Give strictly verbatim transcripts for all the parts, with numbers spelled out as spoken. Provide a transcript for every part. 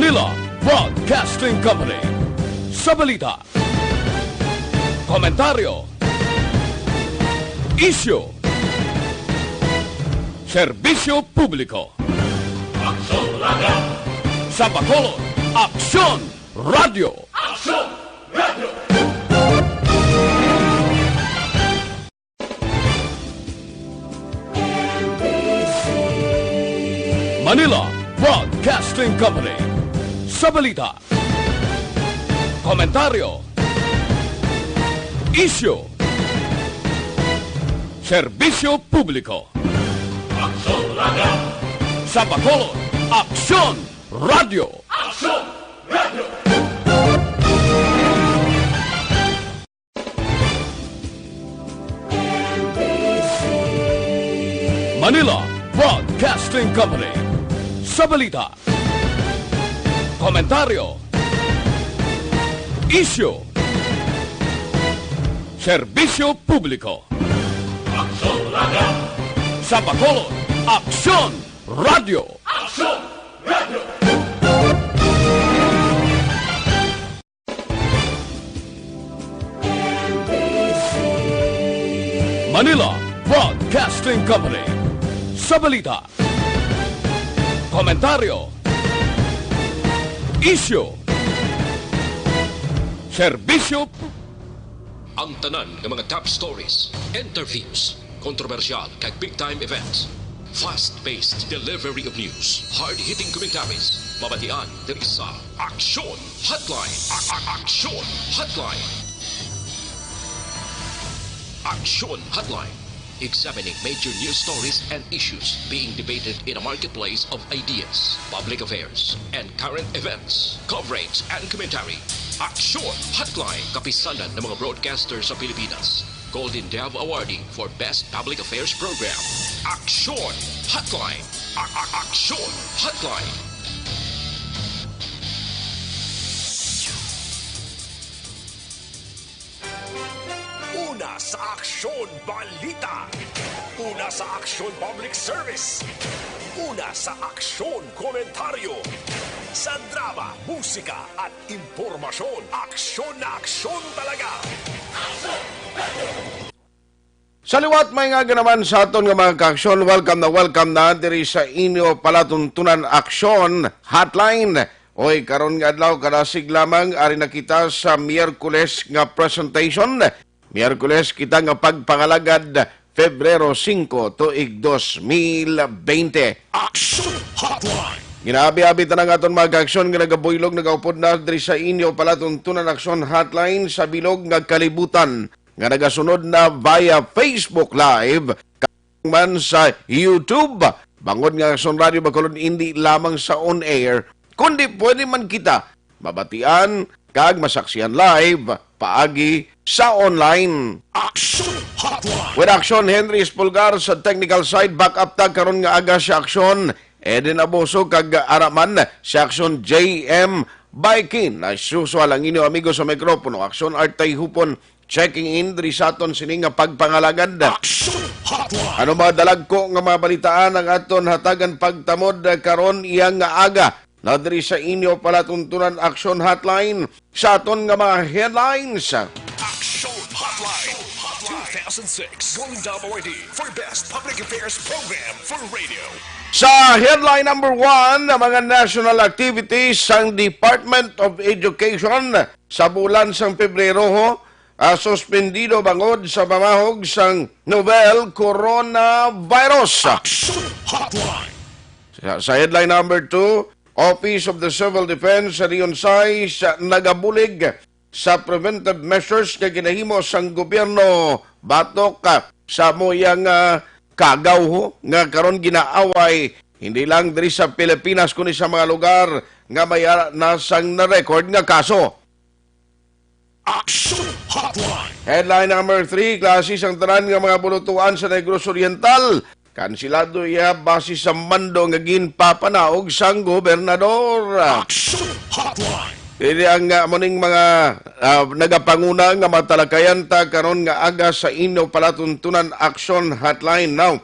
Manila Broadcasting Company. Sa balita, komentaryo, isyu, serbisyo publiko. Aksyon Radio! Sa Bacolod, Aksyon Radio! Aksyon Radio! Manila Broadcasting Company. Sa balita, komentaryo, isyu, serbisyo publiko. Aksyon Radio! Sa Bacolod, Aksyon Radio! Aksyon Radio! Manila Broadcasting Company. Sa balita, komentaryo, isyu, serbisyo publiko. Aksyon Radio! Sa Bacolod, Aksyon Radio! Aksyon Radio! Manila Broadcasting Company. Sa balita, komentaryo, isyu, serbisyo, ang tanan nga mga top stories, interviews, kontrobersyal kag big time events. Fast-paced delivery of news, hard-hitting commentaries, mabatian diri sa Aksyon Hotline. A- a- Aksyon Hotline. Aksyon Hotline. Examining major news stories and issues being debated in a marketplace of ideas, public affairs, and current events. Coverage and commentary. Aksyon Hotline. Kapisanan ng mga broadcaster sa Pilipinas. Golden Dove Awardee for Best Public Affairs Program. Aksyon Hotline. A- a- Aksyon Hotline. Una sa Aksyon Balita. Una sa Aksyon Public Service. Una sa Aksyon Komentaryo. Sa drama, musika, at impormasyon, aksyon na aksyon talaga. Sa liwat, may nga naman sa aton nga mga kaaksyon, welcome na welcome na diri sa inyo palatuntunan Aksyon Hotline. Oy, karon nga adlaw, kadasig lamang, ari na kita sa Miyerkules nga presentation. Miyerkules kita nga pagpangalagad, Febrero singko, tuig dos mil bente. Aksyon Hotline. Ginaabi-abi ta na nga aton mga kaaksyon nga nagabuylog, nagaupod na diri sa inyo palatuntunan Aksyon Hotline sa bilog nga kalibutan nga nagasunod na via Facebook Live, kag man sa YouTube. Bangod nga Aksyon Radio Bacolod indi lamang sa on air, kundi pwede man kita mabatian kag masaksihan live paagi sa online. Aksyon Hotline. With Aksyon Henry Espulgar sa technical side, back up ta karon nga aga sa Aksyon Eden Abuso kag ara man sa Aksyon J M Baikin. Nasusual ang inyo amigo sa mikropono, Aksyon Art Tayhupon, checking in diri sa aton sini nga pagpangalagad. Aksyon Hotline. Ano mga dalagko nga mga balitaan ang aton hatagan pagtamod karon iya nga aga? Na diri sa inyo palatuntunan Aksyon Hotline sa aton nga mga headlines. Aksyon Hotline two thousand six Golden Dove Awardee for Best Public Affairs Program for Radio. Sa headline number one, ang mga national activities sang Department of Education sa bulan sang Pebrero, ho, ah, suspendido bangod sa pamahog sang novel coronavirus. Aksyon Hotline. Sa, sa headline number two, Office of the Civil Defense sa Leon sais nagabulig sa preventive measures nga ginahimo sang gobyerno batok, ah, sa amo iya nga kagaw, ho, nga karon ginaaway hindi lang diri sa Pilipinas kundi sa mga lugar nga may ara na sang na-record nga kaso. Action Hotline. Headline number three, klase sang tanan nga mga bulutuan sa Negros Oriental. Kansilado iya base sa mando nga ginpapanaog sang gobernador. Action Hotline. Dili ang, ah, amo ning mga, ah, nagapanguna nga matalakayan ta karon nga aga sa inyo palatuntunan Action Hotline. Now,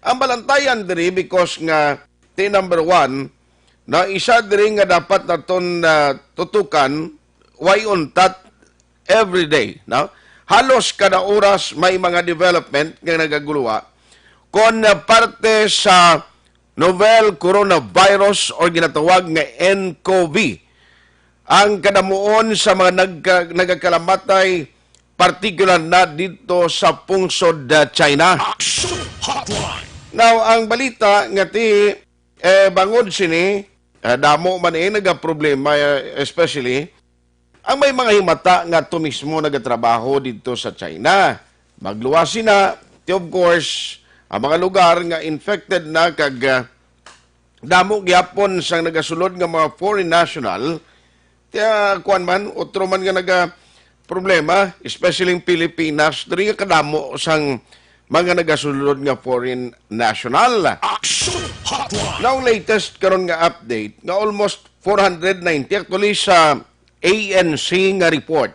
ang balantayan diri, because nga, ti number one, Na isa diri nga dapat naton, ah, tutukan, way untat every day, no? Halos kada oras may mga development nga nagaguluha. Kon, ah, parte sa novel coronavirus or ginatawag nga N C O V, ang kadamuon sa mga nagka-, nagakalamatay, partikular na dito sa pungsod, ah, China. Action Hotline. Now, ang balita nga ti, eh, bangod sini, ah, damo man eh nagaproblema, eh, especially ang may mga himata nga to mismo nagatrabaho dito sa China. Magluwas sina, ti, of course, ang mga lugar nga infected na kag, ah, damo gyapon sang nagasulod nga mga foreign national, kaya kuan man, otro man nga naga problema, especially ang Pilipinas, diri nga kadamo sang mga nagasulod nga foreign national. Action Hotline. Now, latest karon nga update nga almost four hundred ninety, actually, sa A N C nga report,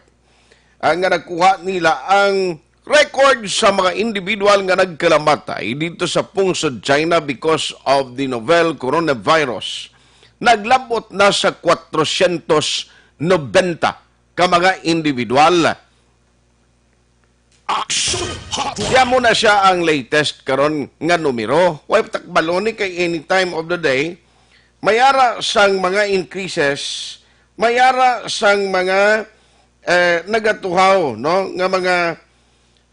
ah, nga nakuha nila ang record sa mga individual nga nagkalamatay dito sa pungsod China because of the novel coronavirus. Naglabot na sa kwatrosyentos nobenta ka mga individual. Action Hotline. Diya mo na siya ang latest karon nga numero. Way takbalo ni kay any time of the day, may ara sang mga increases, may ara sang mga, eh, nagatuhaw, no, nga mga,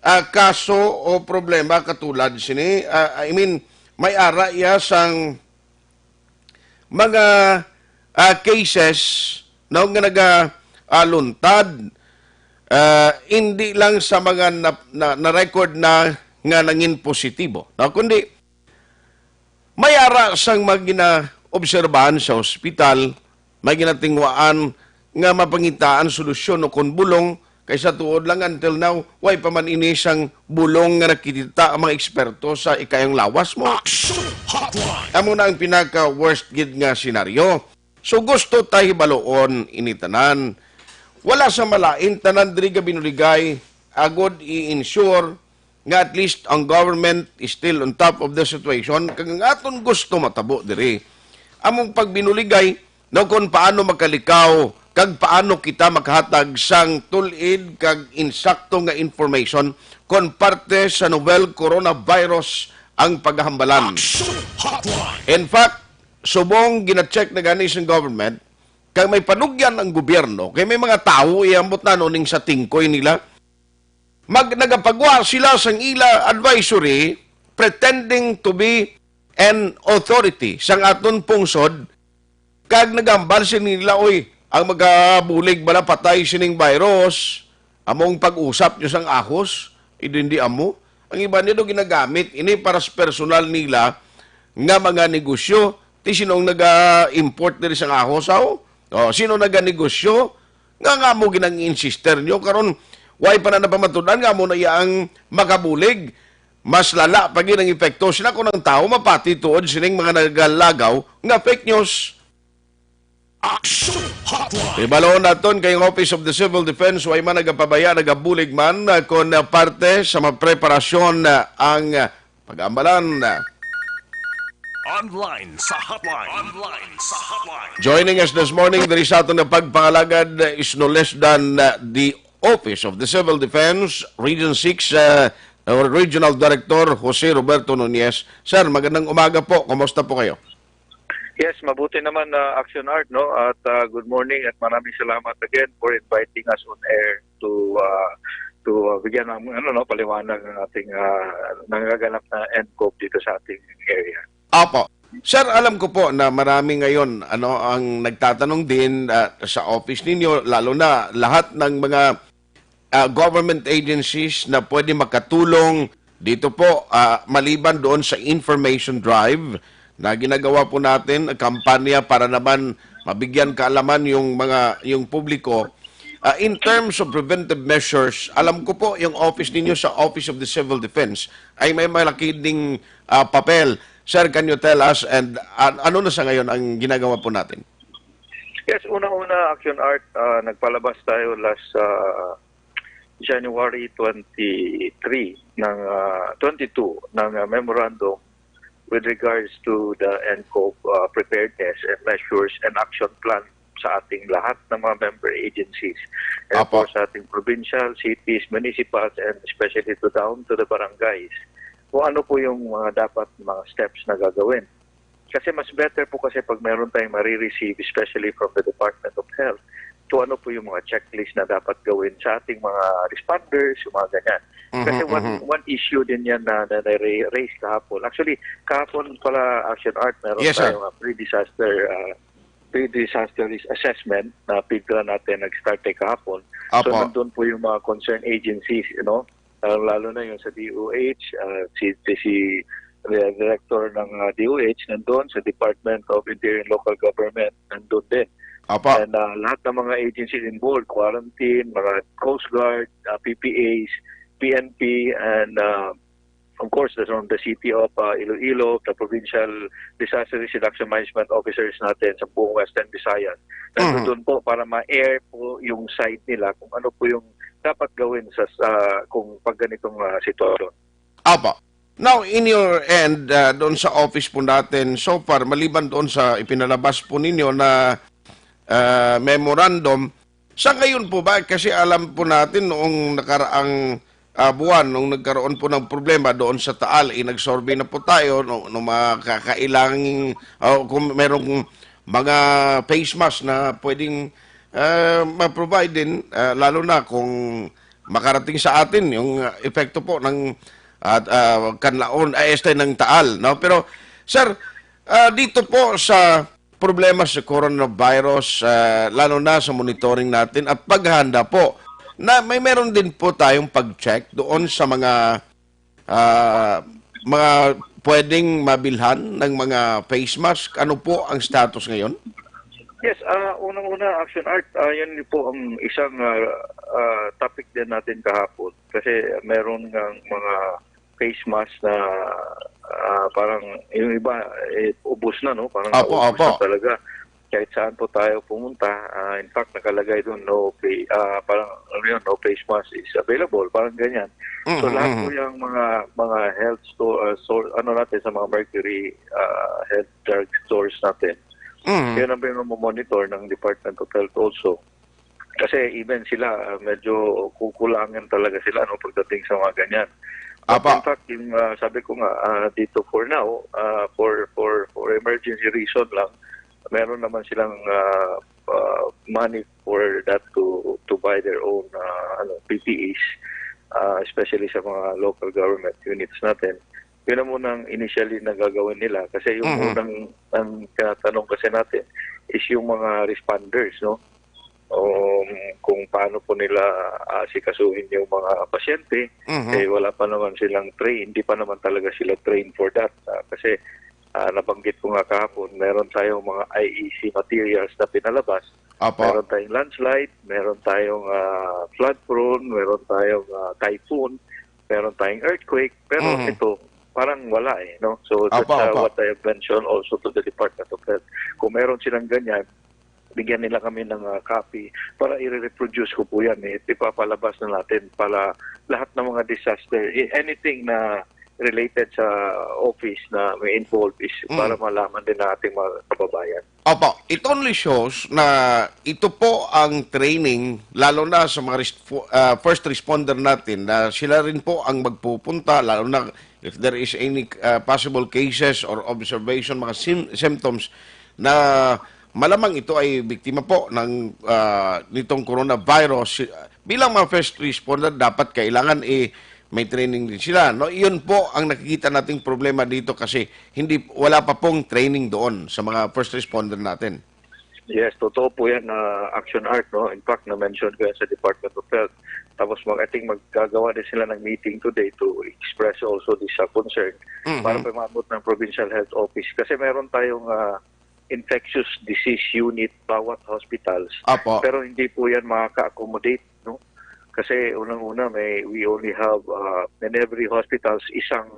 ah, kaso o problema katulad sini. Ah, I mean, may ara iya sang mga, ah, cases, no, nga naga, ah, luntad, ah, hindi lang sa mga na, na, na-record na nga nangin positibo, no, kundi may ara sang mga ginaobserbahan sa ospital, may ginatingwaan nga mapangitaan solusyon o kon bulong, kay sa tuod lang, until now, way pa man ini sang bulong nga nakita ang mga eksperto sa ikayang lawas mo. Action Hotline. Amo na ang pinaka-worst gid nga senaryo. So, gusto ta hibaluon ini tanan. Wala sa malain tanan diri nga binuligay, agod i-ensure nga at least ang government is still on top of the situation, kag ang aton gusto matabo diri, among pagbinuligay, no, kon paano makalikaw kag paano kita makahatag sang tul-id kag insakto nga information kon parte sa novel coronavirus ang paghambalan. Action Hotline. In fact, subong gina-check na gani sang government, kag may panugyan ang gobyerno, kay may mga tawo iambot na no ning sa tingkoy nila. Mag-, nagapagwa sila sang ila advisory, pretending to be an authority sang aton pungsod, kag nagambal sila nila, "Oy, ang magabulig bala patay sining virus, among pag-usap nyo sang ahos, idindi amo." Ang iban nila ginagamit ini para sa personal nila nga mga negosyo. Ti sino ang naga-import diri sang ahos, aw? O, sino naganegosyo? Nga nga mo ginang-insister nyo karon, way pa na napamatud-an nga mo na iya ang makabulig. Mas lala pa gid ang epekto sina kung ang tawo mapati tuod sining mga nagalagaw nga fake news. Action Hotline. Ibalon naton kay ang Office of the Civil Defense way man nagapabaya, nagabulig man, ah, kon, ah, parte sa mga preparasyon, ah, ang, ah, pag-ambalan, ah. Online sa hotline. Online sa hotline. Joining us this morning, diri sa aton nga pagpangalagad, ah, is no less than, ah, the Office of the Civil Defense, Region six, ah, Regional Director Jose Roberto Nunez. Sir, magandang umaga po. Kumusta po kayo? Yes, mabuti naman, ah, Action Art, no? At, ah, good morning at maraming salamat again for inviting us on air to, ah, to, ah, bigyan ng, ano, no, paliwanag ng ating, ah, nangaganap na N C O V dito sa ating area. Opo. Sir, alam ko po na marami ngayon, ano, ang nagtatanong din, ah, sa office ninyo, lalo na lahat ng mga ah, government agencies na pwede makatulong dito po, ah, maliban doon sa information drive na ginagawa po natin, kampanya para naman mabigyan kaalaman yung mga, yung publiko. Ah, in terms of preventive measures, alam ko po yung office ninyo sa Office of the Civil Defense ay may malaki ding, ah, papel. Sir, can you tell us and, ah, ano na sa ngayon ang ginagawa po natin? Yes, una-una, Action Art, ah, nagpalabas tayo last, ah, January twenty-three ng, ah, twenty-two ng, ah, memorandum with regards to the ENCOP uh, preparedness and measures and action plan sa ating lahat ng mga member agencies. And of Apo. course, sa ating provincial, cities, municipals, and especially to down to the barangays. Kung ano po yung mga dapat mga steps na gagawin. Kasi mas better po kasi pag meron tayong marireceive, especially from the Department of Health, kung ano po yung mga checklist na dapat gawin sa ating mga responders, yung mga ganyan. Kasi Mhm, one, mhm. one issue din yan na, na, na ra- raise kahapon. Actually, kahapon pala, Action Art, meron Yes, sir. tayong uh, pre-disaster uh, pre-disaster risk assessment na pigtra natin nag-start tayo kahapon. So Apo. nandun po yung mga concerned agencies, you know, uh, lalo na yung sa D O H, uh, si, si, si uh, director ng uh, D O H nandun, sa Department of Interior and Local Government nandun din. Apo. And uh, lahat ng mga agencies involved, quarantine, mga Coast Guard, uh, P P As, P N P, and uh, of course, the, from the city of uh, Iloilo, the provincial disaster risk reduction management officers natin sa buong Western Visayas. Mhm. Nandun po para ma-air po yung side nila kung ano po yung dapat gawin sa, sa kung pag ganitong uh, sitwasyon. Apo. Now, in your end, uh, doon sa office po natin, so far, maliban doon sa ipinalabas po ninyo na uh, memorandum, sa ngayon po ba, kasi alam po natin noong nakaraang ah, buwan, nung nagkaroon po ng problema doon sa Taal, eh, nag-survey na po tayo no, no mga kakailangang, ah, kung merong mga face mask na pwedeng ah, ma-provide din, ah, lalo na kung makarating sa atin yung ah, epekto po ng at ah, kanlaon, ah, este ng Taal, no? Pero sir, ah, dito po sa problema sa coronavirus, ah, lalo na sa monitoring natin at paghahanda po na may meron din po tayong pag-check doon sa mga ah, mga pwedeng mabilhan ng mga face mask. Ano po ang status ngayon? Yes, ah, unang-una, Action Art, ah, yan po ang isang ah, ah, topic din natin kahapon. Kasi meron ng mga face mask na ah, parang yung iba, eh, ubos na, no? Parang Apo, naubos apo. na talaga. Kahit saan po tayo pumunta, ah, in fact, nakalagay doon, no, fa- ah, parang, ano yun, no face mask is available, parang ganyan. So, Mhm, lahat mhm. po yung mga, mga health store, ah, store, ano natin, sa mga Mercury ah, health drug stores natin, Mhm. yun ang pinamonitor ng Department of Health also. Kasi even sila, ah, medyo kukulangan talaga sila, no, pagdating sa mga ganyan. But Apa. in fact, yung ah, sabi ko nga, ah, dito for now, ah, for for for emergency reason lang, meron naman silang ah, ah, money for that to to buy their own ah, ano, P P Es, ah, especially sa mga local government units natin. Yun ang munang initially na gagawin nila kasi yung Mhm. unang ang tinatanong kasi natin is yung mga responders, no? Um, kung paano po nila asikasuhin yung mga pasyente, Mhm. eh wala pa naman silang train, hindi pa naman talaga sila trained for that. Ah, kasi ah, nabanggit ko nga kahapon, meron tayong mga I E C materials na pinalabas. Apo. Meron tayong landslide, meron tayong ah, flood prone, meron tayong ah, typhoon, meron tayong earthquake, pero Mhm. ito parang wala eh, no? So that's Apo, uh, apo. what I have mentioned also to the Department of Health. Kung meron silang ganyan, bigyan nila kami ng ah, copy para i-reproduce ko po yan eh. Ipapalabas na natin para lahat ng mga disaster, i- anything na related sa office na may involved is Mm. para malaman din ng ating mga kababayan. Opo, it only shows na ito po ang training, lalo na sa mga res- fo- ah, first responder natin, na sila rin po ang magpupunta, lalo na if there is any ah, possible cases or observation, mga sim- symptoms na malamang ito ay biktima po ng ah, nitong coronavirus. Si- Bilang mga first responder, dapat kailangan eh, may training din sila. No, iyon po ang nakikita nating problema dito kasi hindi wala pa pong training doon sa mga first responder natin. Yes, totoo po yan na Action Art, no? In fact, na-mention ko yan sa Department of Health. Tapos mag, I think magkagawa din sila ng meeting today to express also this uh, concern Mhm. para pumabot ng Provincial Health Office. Kasi meron tayong uh, infectious disease unit bawat hospitals. Apo. Pero hindi po yan makaka-accommodate, no? Kasi unang-una, may we only have uh, in every hospitals isang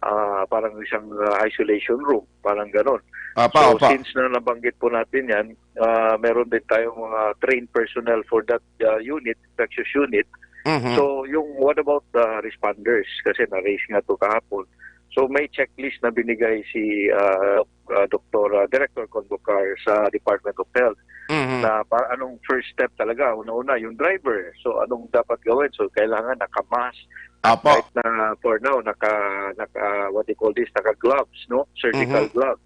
uh, parang isang uh, isolation room, parang ganon. Apa, So apa. since na nabanggit po natin yan, uh, meron din tayong mga trained personnel for that uh, unit, infectious unit. Mhm. So yung what about the responders? Kasi na-raise nga to kahapon. So may checklist na binigay si ah, Doc- ah, Doktora Director Convocar sa Department of Health Mhm. na para anong first step talaga, una-una yung driver. So anong dapat gawin? So kailangan naka-mask. Apo. Right na for now naka naka what they call this, naka-gloves, no? Surgical Mhm. gloves.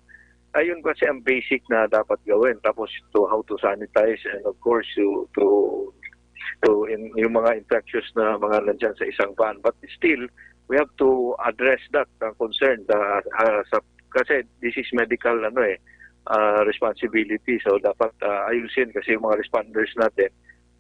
Ayun kasi ang basic na dapat gawin. Tapos to how to sanitize and of course to to to in, yung mga infectious na mga nandiyan sa isang van. But still, we have to address that uh, concern uh, uh, sa kasi this is medical ano eh uh, responsibility. So dapat uh, ayusin kasi yung mga responders natin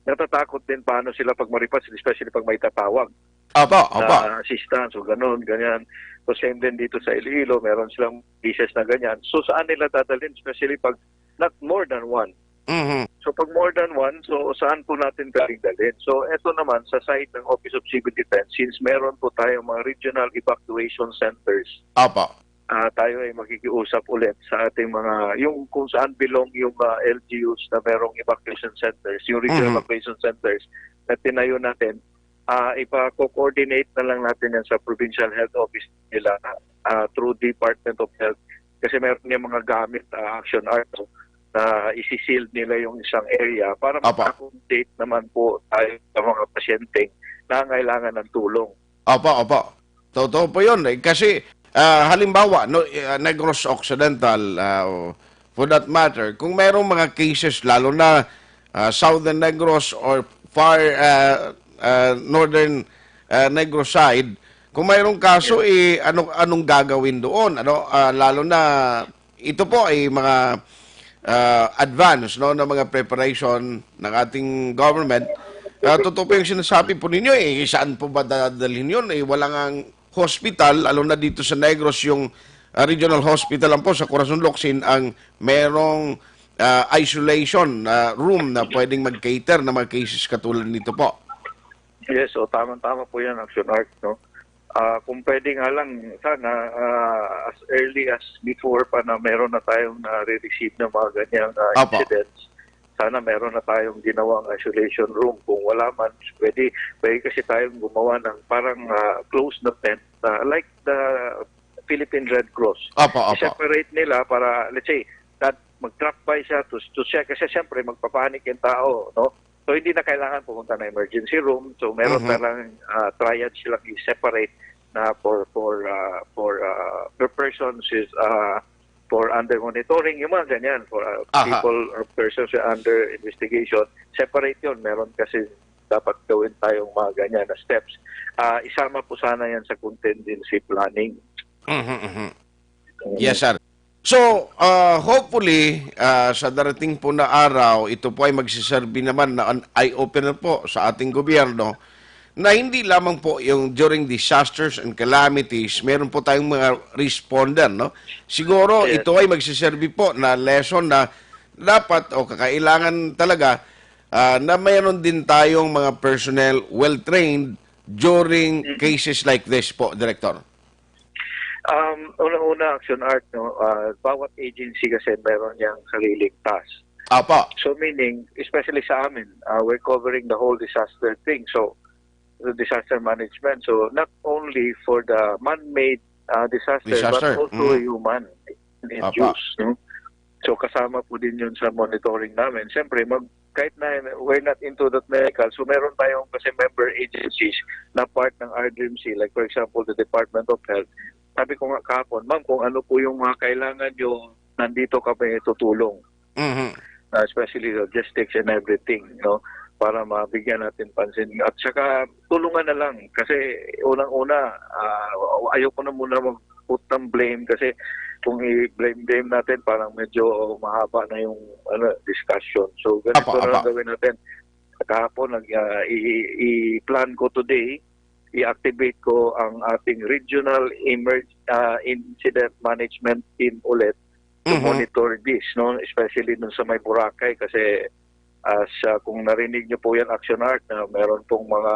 natatakot din paano sila pag maripas, especially pag may tatawag Apo, apo. na assistance o ganun, ganyan. So same din dito sa Iloilo, meron silang cases na ganyan. So saan nila dadalhin, especially pag not more than one? Mhm. So pag more than one, so saan po natin pwedeng dalhin? So eto naman sa side ng Office of Civil Defense, since meron po tayong mga regional evacuation centers, Apo. ah tayo ay makikiusap ulit sa ating mga, yung kung saan belong yung ah, L G Us na merong evacuation centers, yung regional Mhm. evacuation centers na tinayo natin, ah ipa-coordinate na lang natin yan sa Provincial Health Office nila ah through Department of Health kasi meron yung mga gamit, ah, Action Art, no, na isi-shield nila yung isang area para Apo. Mag-accommodate naman po tayo sa mga pasyenteng nangangailangan ng tulong. Opo, opo. Totoo po yun. Eh, kasi, ah, halimbawa, no, eh, Negros Occidental, ah, for that matter, kung mayroong mga cases, lalo na ah, Southern Negros or far ah, ah, Northern ah, Negros side, kung mayroong kaso, eh, ano, anong gagawin doon? Ano, ah, lalo na, ito po ay mga ah, advance, no, na mga preparation ng ating government. Ah, totoo po yung sinasabi po ninyo, eh, saan po ba dadalhin yun? Eh, wala nga hospital, lalo na dito sa Negros, yung ah, regional hospital lang po sa Corazon Locsin ang merong ah, isolation ah, room na pwedeng mag-cater ng mga cases katulad nito po. Yes, so tamang-tama po yan, Action Art, no? Ah, kung pwede nga lang, sana ah, as early as before pa na meron na tayong nare-receive ng mga ganyang ah, Apo. Incidents, sana meron na tayong ginawang isolation room. Kung wala man, pwede, pwede kasi tayong gumawa ng parang ah, closed na tent, ah, like the Philippine Red Cross. Opo, opo. I-separate nila para, let's say, that mag-drop by siya to, to check. Kasi siyempre, magpapanik yung tao, no? So, hindi na kailangan pumunta ng emergency room. So, meron Mhm. na lang ah, triage silang i-separate na for for ah, for ah, for persons is ah, for under monitoring, yung mga ganyan, for ah, Aha. People or persons under investigation. Separate yun. Meron kasi dapat gawin tayong mga ganyan na steps. Ah, isama po sana yan sa contingency planning. Mhm, mhm. Yes, sir. So, ah, hopefully, ah, sa darating po na araw, ito po ay magsiserbi naman na an eye-opener po sa ating gobyerno na hindi lamang po yung during disasters and calamities, meron po tayong mga responder, no? Siguro Yes. Ito ay magsiserbi po na lesson na dapat o kakailangan talaga ah, na mayroon din tayong mga personnel well-trained during Mhm. cases like this po, Director. Um, una-una, Action Art, no, ah, bawat agency kasi meron niyang sariling task. Apa. So meaning, especially sa amin, ah, we're covering the whole disaster thing. So, the disaster management. So not only for the man-made ah, disaster, Disaster. But also Mm. Human Apa. induced. No? So kasama po din yun sa monitoring namin. Siyempre, mag, kahit na we're not into that medical, so meron tayong kasi member agencies na part ng R D M C, like for example, the Department of Health. Sabi ko nga kahapon, "Ma'am, kung ano po yung mga kailangan nyo, nandito kami tutulong." Mhm. Uh, especially logistics and everything, no? Para mabigyan natin pansin. At saka, tulungan na lang. Kasi, unang-una, uh, ayoko na muna mag-put ng blame kasi kung i-blame-blame natin, parang medyo mahaba na yung ano, discussion. So, ganito Apa, na lang apa. Gawin natin. Kahapon, nag, uh, i-, i-plan ko today, i-activate ko ang ating Regional Emerg- uh, Incident Management Team ulit to Mhm. Monitor this, no? Especially dun sa may Boracay kasi as uh, kung narinig niyo po yan, Action Art, na meron pong mga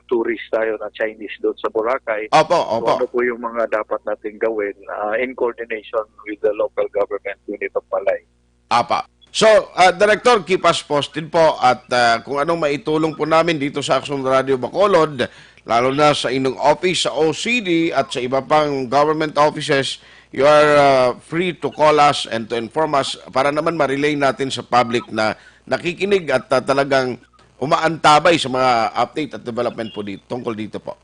tourist tayo na Chinese doon sa Boracay. Opo, So, opo. Ano po yung mga dapat natin gawin uh, in coordination with the local government unit of Malay? Apa. So, uh, Director, keep us posted po at uh, kung anong maitulong po namin dito sa Action Radio Bacolod, lalo na sa inyong office, sa O C D at sa iba pang government offices, you are uh, free to call us and to inform us para naman ma-relay natin sa public na nakikinig at uh, talagang umaantabay sa mga update at development po dito, tungkol dito po.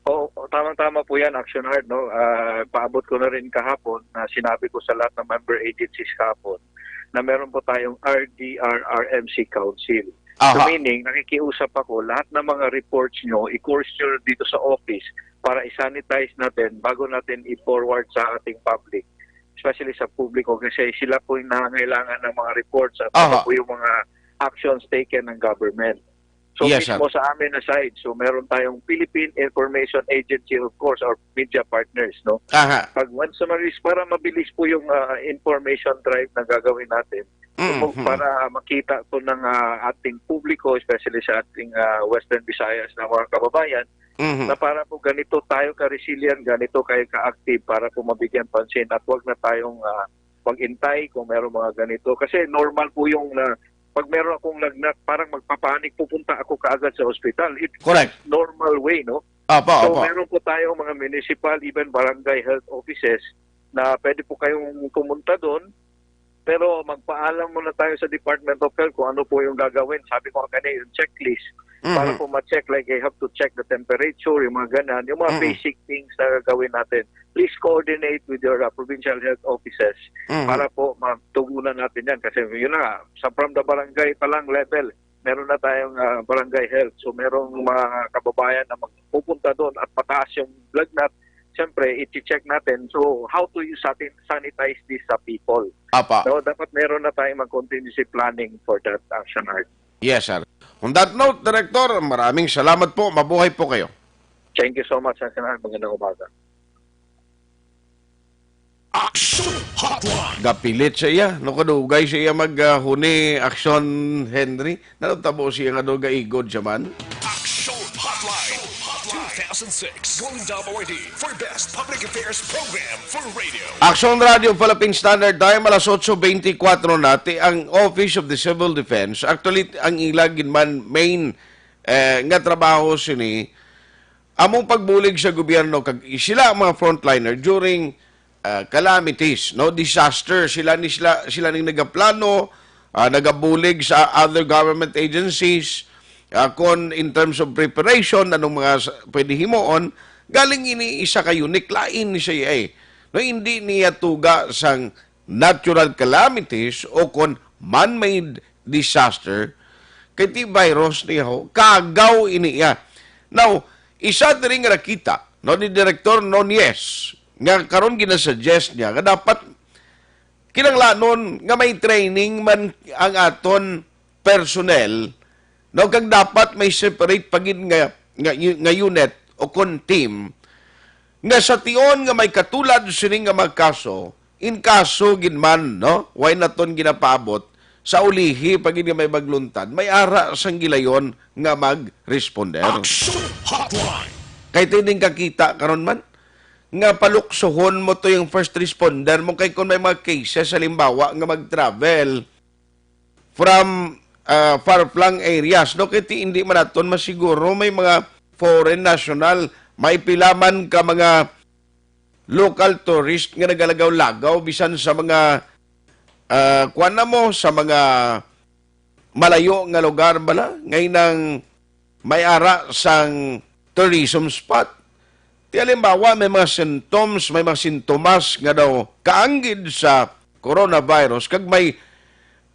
Oo, tamang-tama po yan, Action Heart. No? Ah, paabot ko na rin kahapon na sinabi ko sa lahat ng member agencies kahapon na meron po tayong R D R R M C Council. So Aha. Meaning, nakikiusap ako, lahat ng mga reports nyo, i-course nyo dito sa office para i-sanitize natin bago natin i-forward sa ating public, especially sa publiko, kasi sila po yung nangangailangan ng mga reports at ano Aha. po yung mga actions taken ng government. So Yes, sir. Mismo sa amin na side, so meron tayong Philippine Information Agency, of course, or media partners, no? Aha. Pag once na mag-release, para mabilis po yung ah, information drive na gagawin natin. So, Mhm. Para makita po ng ah, ating publiko, especially sa ating ah, Western Visayas na mga kababayan, Mhm. na para po ganito tayo ka-resilient, ganito kayo ka-active para po mabigyan pansin at wag na tayong ah, mag-intay kung meron mga ganito. Kasi normal po yung na pag meron akong lagnat, parang magpapanik, pupunta ako kaagad sa ospital. It's Correct. Normal way, no? Opo, So, opo. Meron po tayong mga municipal, even barangay health offices na pwede po kayong pumunta doon. Pero magpaalam muna tayo sa Department of Health kung ano po yung gagawin. Sabi ko kanina, yung checklist. Para Mhm. po ma-check, like, I have to check the temperature, yung mga ganyan, yung mga Mhm. basic things na gagawin natin. Please coordinate with your uh, provincial health offices Mhm. para po matugunan natin yan. Kasi yun na nga, sa from the barangay pa lang level, meron na tayong uh, barangay health. So merong mga kababayan na magpupunta doon at mataas yung lagnat, siyempre, i-check natin. So how to use natin, sanitize this sa people. Apa. So dapat meron na tayong mag-contingency planning for that, Action Heart. Yes, sir. On that note, Director, maraming salamat po. Mabuhay po kayo. Thank you so much, Action Heart. Magandang umaga. Action Hotline. Gapilit sa iya. No, kadugay sa iya maghuni, Action Henry. Natabo siya nga doon gaigod siya man. Action Hotline. two thousand six Golden Dub Awardee for Best Public Affairs Program for Radio. Action Radio Philippine Standard Time, alas otso beintikwatro na, ti ang Office of the Civil Defense. Actually, ang ila gid man main eh, nga trabaho sini among pagbulig sa gobyerno kag sila ang mga frontliner during ah, calamities, no, disaster. Sila ni sila sila ning nagaplano, ah, nagabulig sa other government agencies, ah, kon in terms of preparation, anong mga s- pwede himuon. Galing ini isa ka unit, lain ni siya eh. No, hindi niya tuga sang natural calamities o kon man-made disaster, kay ti virus niya ho, kagaw ini iya. Now, isa diri nga nakita, no, ni Director Nunez, nga karon ginasuggest niya nga dapat kinahanglanon nga may training man ang aton personnel, no, kag dapat may separate pa gid nga, nga, nga unit o kon team nga sa tion nga may katulad sini nga mga kaso, in kaso gid man, no, way naton ginapaabot, sa ulihi pa gid nga may magluntad, may ara sang gilayon nga mag-responder. Action Hotline. Kay tining kakita karon man nga paluksohon mo to yung first responder mo, kay kung may mga cases, halimbawa, nga mag-travel from ah, far-flung areas, no, kay ti hindi man naton masiguro, may mga foreign national, may pila man ka mga local tourist nga nagalagaw-lagaw bisan sa mga ah, kuan na mo, sa mga malayo nga lugar bala, ngay nang may ara sang tourism spot. Ti halimbawa, may mga symptoms, may mga sintomas nga daw kaanggid sa coronavirus, kag may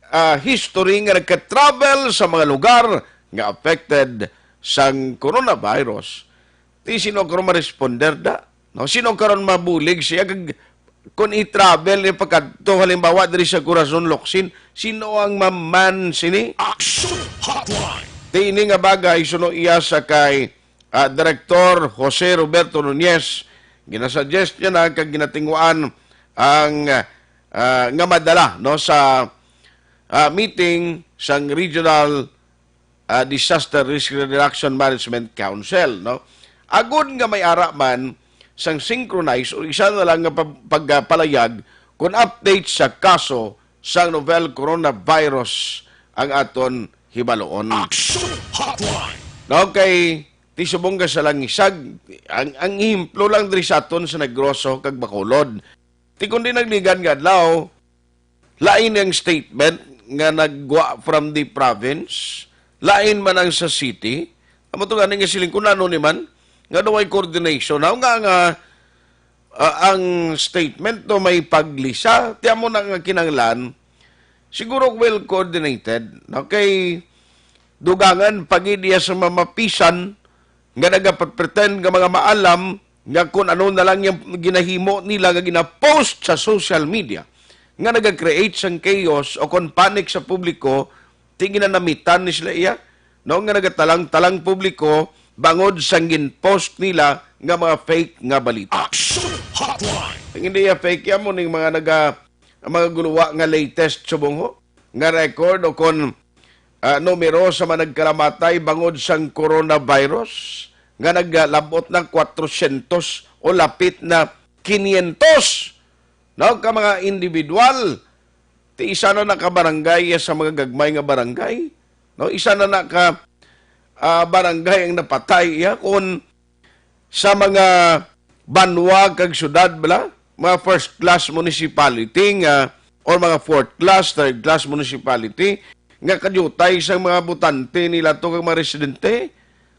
ah, history nga nagka-travel sa mga lugar nga affected sang coronavirus. Ti sino karon ma-responder da? No, sino karon mabulig siya kag kung i-travel ni pagkadto, halimbawa, diri sa Corazon, Locsin, sino ang maman sini? Action Hotline. Ti ini nga bagay suno iya sa kay ah, Director Jose Roberto Nunez, ginasuggest niya na kag ginatinguan ang ah, nga madala, no, sa ah, meeting sang Regional ah, Disaster Risk Reduction Management Council, no? Agud nga may ara man sang synchronize o isa na lang nga pag- pagpalayag kung update sa kaso sang novel coronavirus ang aton hibaluon. Action Hotline. Okay, Di subong ka sa langisag. Ang, ang ehemplo lang diri sa aton sa Negros kag Bacolod. Ti kundi nagligad nga adlaw, lain ang statement nga naggwa from the province, lain man ang sa city. Amo to gani nga siling ko, nano ni man nga daw ay coordination. How nga nga, ah, ang statement to may paglisa? Ti amo na nga kinahanglan, siguro well coordinated. Okay, dugangan pa gid iya sa mamapisan nga nagapretend nga mga maalam nga kun ano na lang yung ginahimo nila nga ginapost sa social media nga nagacreate sang chaos o kon panic sa publiko, ti ginanamitan ni sila iya, no, nga nagatalang-talang publiko bangod sang ginpost nila nga mga fake nga balita. Action Hotline. Ang hindi iya fake, amo ning mga naga-, ang mga guluwa nga latest subong ho nga record o kon, ah, numero sa mga nagkalamatay bangod sang coronavirus nga naglabot na kwatrosyentos o lapit na kinyentos, no, ka mga individual. Ti isa na na ka barangay sa mga gagmay nga barangay, no, isa na na ka, ah, barangay ang napatay iya, kon sa mga banwa kag syudad bala, mga first class municipality nga, or mga fourth class, third class municipality nga kadyutay sang mga botante nila to kag mga residente.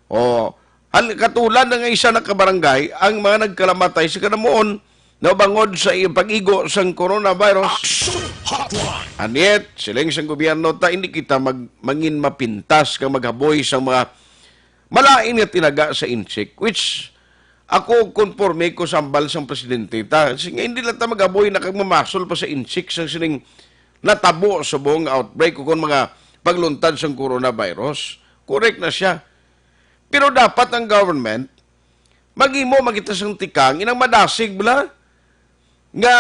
O, hal-, katulad na nga isa na ka barangay ang mga nagkalamatay sa kanamuon na bangod sa iyang pag-igo sang coronavirus. Action Hotline. And yet, siling sang gobyerno, ta hindi kita mag-, mangin mapintas kag maghaboy sa mga malain nga tinaga sa insik, which ako konforme ko sa hambal sang presidente ta. Sige, hindi lang ta magaboy na kag mamasol pa sa insik sang sining natabo subong nga outbreak o kon mga pagluntad sang coronavirus. Correct na siya. Pero dapat ang government maghimo makita sang tikang inang madasig bala nga,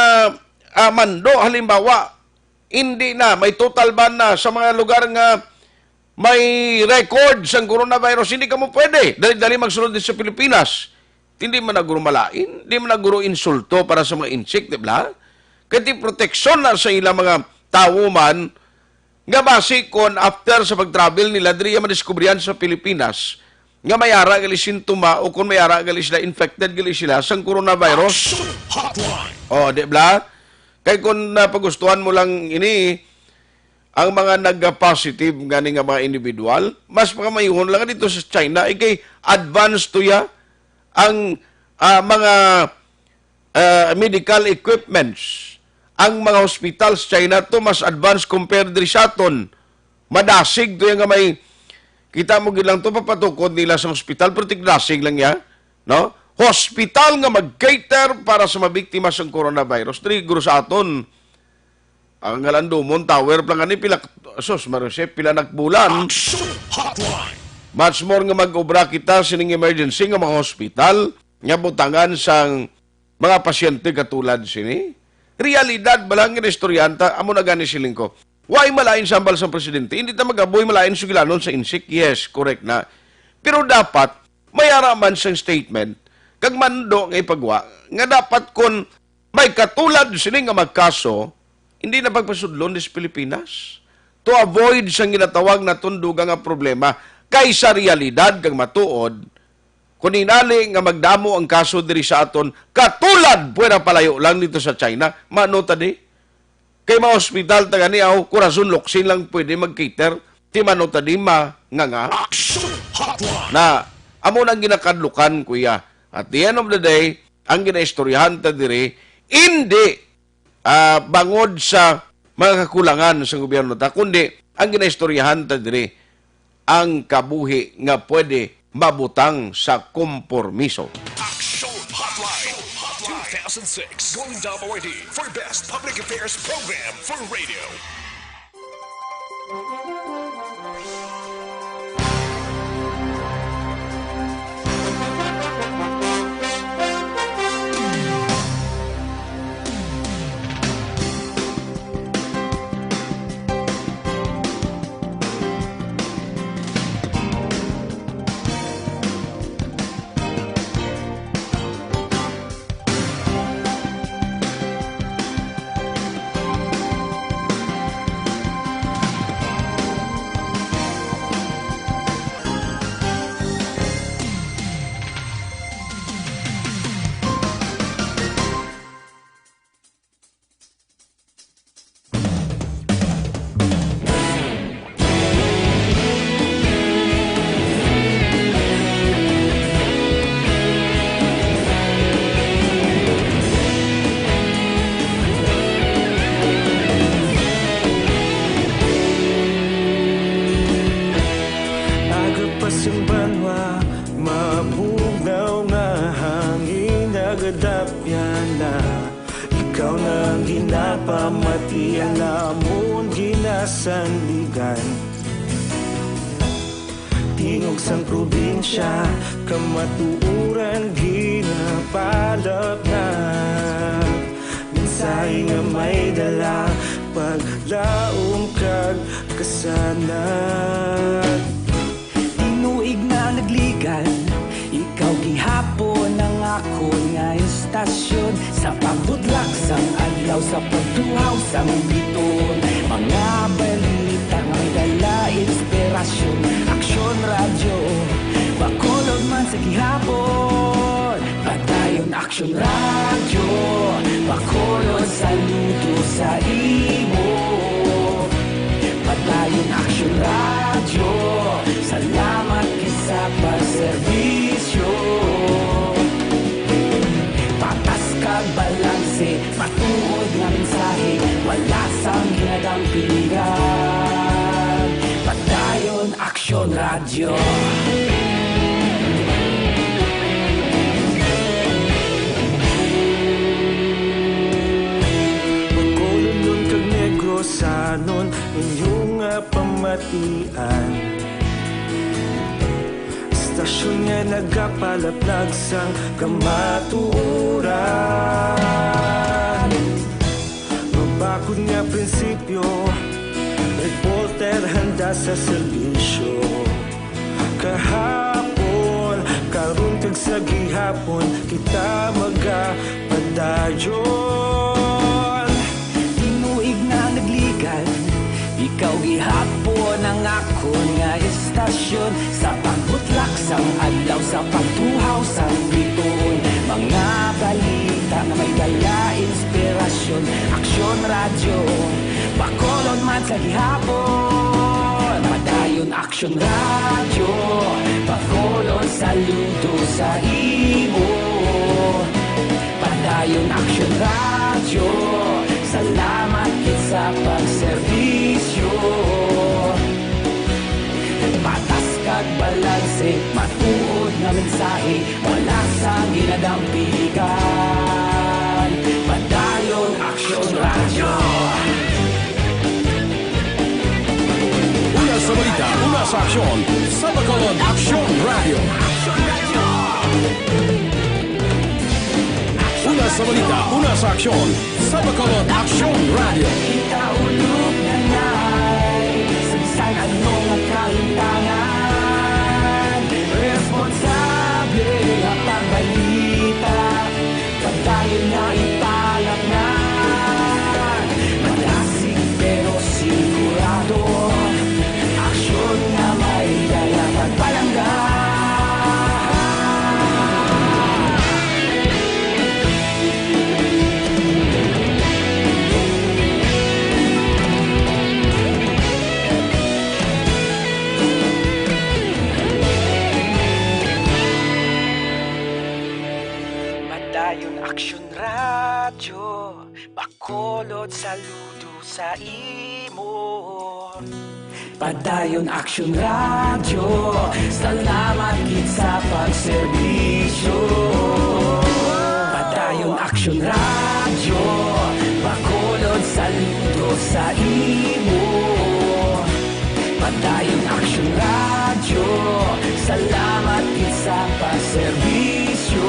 ah, mando, halimbawa, hindi na, may total ban na sa mga lugar nga may record sang coronavirus, hindi kamo pwede dali-dali magsulod din sa Pilipinas. Hindi man na guro malain, di man na guro insulto para sa mga insik, di ba? Kay ti proteksyon na sa ilang mga tawo man, nga basi kon after sa pag-travel nila, diri madiskubrihan sa Pilipinas nga may ara gali sintoma o kon may ara gali sila, infected gali sila sang coronavirus. Action Hotline. Oh, di ba? Kay kung napagustuhan mo lang ini, ang mga nagka-positive gani nga mga individual, mas pakamayuhon lang dito sa China, eh, kay advanced to ya ang, ah, mga, ah, medical equipments. Ang mga hospital sa China to mas advanced compared diri sa aton. Madasig to ya nga may, kita mo gid lang to, papatukod nila sa hospital, pero tigdasig lang ya, no? Hospital nga mag-cater para sa mabiktima sang coronavirus. Diri guro sa aton, ang Alandomon Tower pa lang ani, pila, sus, Marisep, pila nakbulan. Action Hotline. Much more nga mag-obra kita sining emergency nga mga hospital nga butangan sang mga pasyente katulad sini. Realidad ba lang ginaistoryahan ta? Amo na gani siling ko. Why malain sa hambal sang presidente? Hindi ta magaboy malain sugilanon sa insik. Yes, correct na. Pero dapat may ara man sang statement kag mando nga ipagwa nga dapat kon may katulad sini nga magkaso, hindi na pagpasudlon dis Pilipinas to avoid sang ginatawag naton dugang nga problema kay sa realidad kag matuod, kun inali nga magdamo ang kaso diri sa aton, katulad puwera palayo lang dito sa China, mano ta di? Kay mga hospital ta gani, aw, Corazon Locsin lang pwede mag-cater, ti mano ta di ma-, nga nga? Action Hotline. Na, amo nang ginakadlukan, kuya. At the end of the day, ang ginaistoryahan ta diri, hindi, ah, bangod sa mga kakulangan sa gobyerno ta, kundi ang ginaistoryahan ta diri, ang kabuhi nga pwede mabutang sa kompormiso. Action Hotline two thousand six, Golden Dome Awardee for Best Public Affairs Program for Radio. Nagadapyan na, ikaw na ang ginapamatian, amon ginasandigan. Tingog sang probinsya, kamatuoran ginapalapnat. Mensahe nga may dala, paglaom kag kasanag. Tinuig na nagligan, ikaw gihapon ang akon nga istasyon. Sa pagbudlak sang adlaw, sa pagtuhaw sang bituon, mga balita nga may dala inspirasyon. Aksyon Radyo, Bacolod man sa gihapon. Padayon Aksyon Radyo, Bacolod, saludo sa imo. Padayon Aksyon Radyo, salamat gid sa pagserbisyo. Patas kag balanse, matuod nga mensahe, wala sang ginadampigan. Padayon Aksyon Radyo. Bacolodnon kag Negrosanon, inyo nga pamatian. Istasyon nga nagapalaplag sang kamatuoran. Mabakod nga prinsipyo, reporter handa sa serbisyo. Kahapon, karon kag sa gihapon, kita magapadayon. Tinuig na nagligan, ikaw gihapon ang akon nga istasyon. Sa pagbutlak sang adlaw, sa pagtuhaw sang bituon, mga balita nga may dala inspirasyon. Aksyon Radyo, Bacolod man sa gihapon. Padayon Aksyon Radyo, Bacolod, saludo sa imo. Padayon Aksyon Radyo, salamat gid sa pagserbisyo. Patas kag balanse, matuod nga mensahe, wala sang ginadampigan. Padayon Aksyon Radyo. Una sa balita, una sa aksyon, sa Bacolod Aksyon Radyo. Una sa balita, una sa aksyon, sa Bacolod Aksyon Radyo. Kita ulog na nay, sa bisan ano nga kalimtangan, responsable nga pagbalita. Padayon na ipalapngan, madasig pero sigurado. Aksyon nga may dala pagpalangga. Padayon Aksyon Radyo, Bacolod, saludo sa imo. Padayon Aksyon Radyo, salamat gid sa pagserbisyo. Padayon Aksyon Radyo, Bacolod, saludo sa imo. Padayon Aksyon Radyo, salamat gid sa pagserbisyo.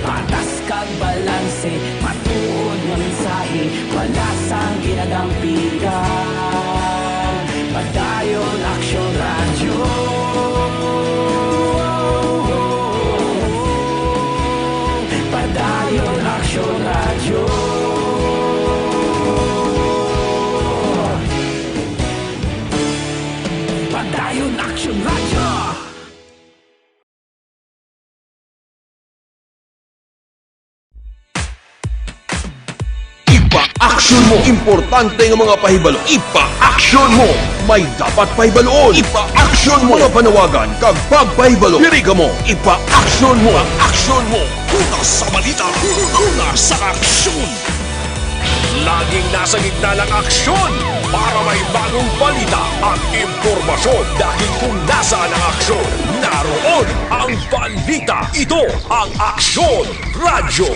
Patas kag balanse, matuod nga mensahe, wala sang ginadampigan. Padayon Aksyon Radyo. Padayon Aksyon Radyo. Padayon Aksyon Radyo. Ipa-aksyon mo. Importante nga mga pahibalo, ipa-aksyon mo. May dapat pahibalon, ipa-aksyon mo. Mga panawagan kag pagpahibalo, diri kamo, ipa-aksyon mo. Aksyon mo. Una sa balita, una sa aksyon. Laging nasa gitna ng aksyon para may bagong balita at impormasyon. Dahil kung nasaan ang aksyon, naroon Ang balita, ito ang Aksyon Radyo.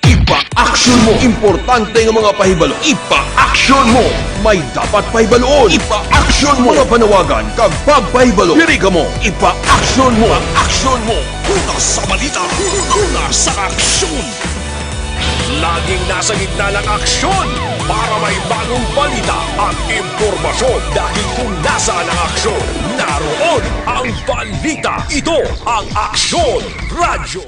Ipa-action mo. Importante nga mga pahibalo. Ipa-action mo. May dapat pahibaluon. Ipa-action mo. Mga panawagan kag pagpahibalo. Diri kamo. Ipa-action mo. Ipa-action mo. Una sa balita. Una sa aksyon. Laging nasa gitna ng aksyon para may bagong balita at impormasyon. Dahil kung nasaan ang aksyon, naroon ang balita. Ito ang Aksyon Radyo.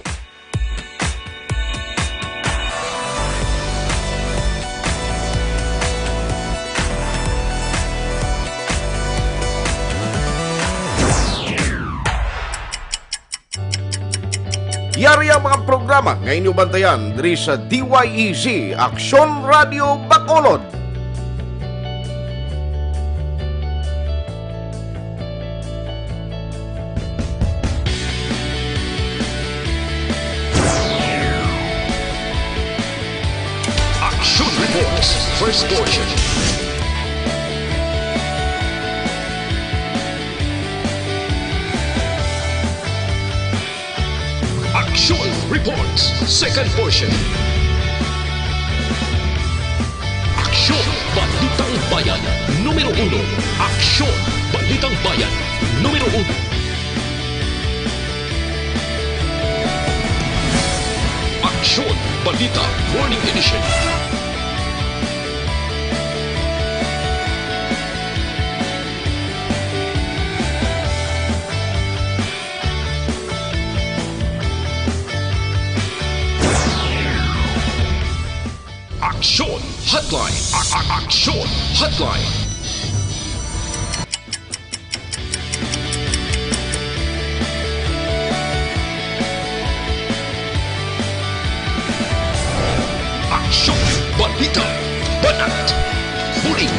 Yari ang mga programa nga inyo bantayan diri sa D Y E Z, Aksyon Radio Bacolod. Action Reports, first portion. Action Reports, second portion. Aksyon, Balitang Bayan, numero uno. Aksyon, Balitang Bayan, numero uno. Aksyon, Balita, Morning Edition. Aksyon Hotline. A- a- Aksyon Hotline. Aksyon, balita, banat, bulig.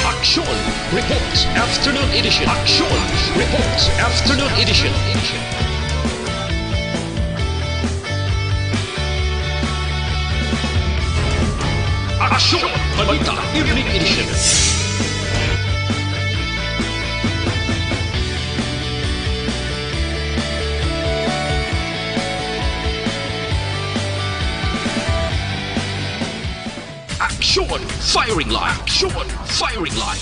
Action Reports Afternoon Edition. Action Reports Afternoon Edition. Action Balita Evening Edition. Action Firing Line. Action Firing Line.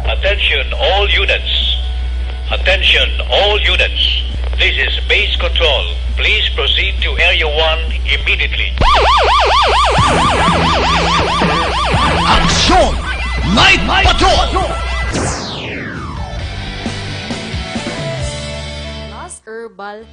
Attention all units. Attention all units. This is base control. Please proceed to Area one immediately. Action Night Patrol! Mas Herbal.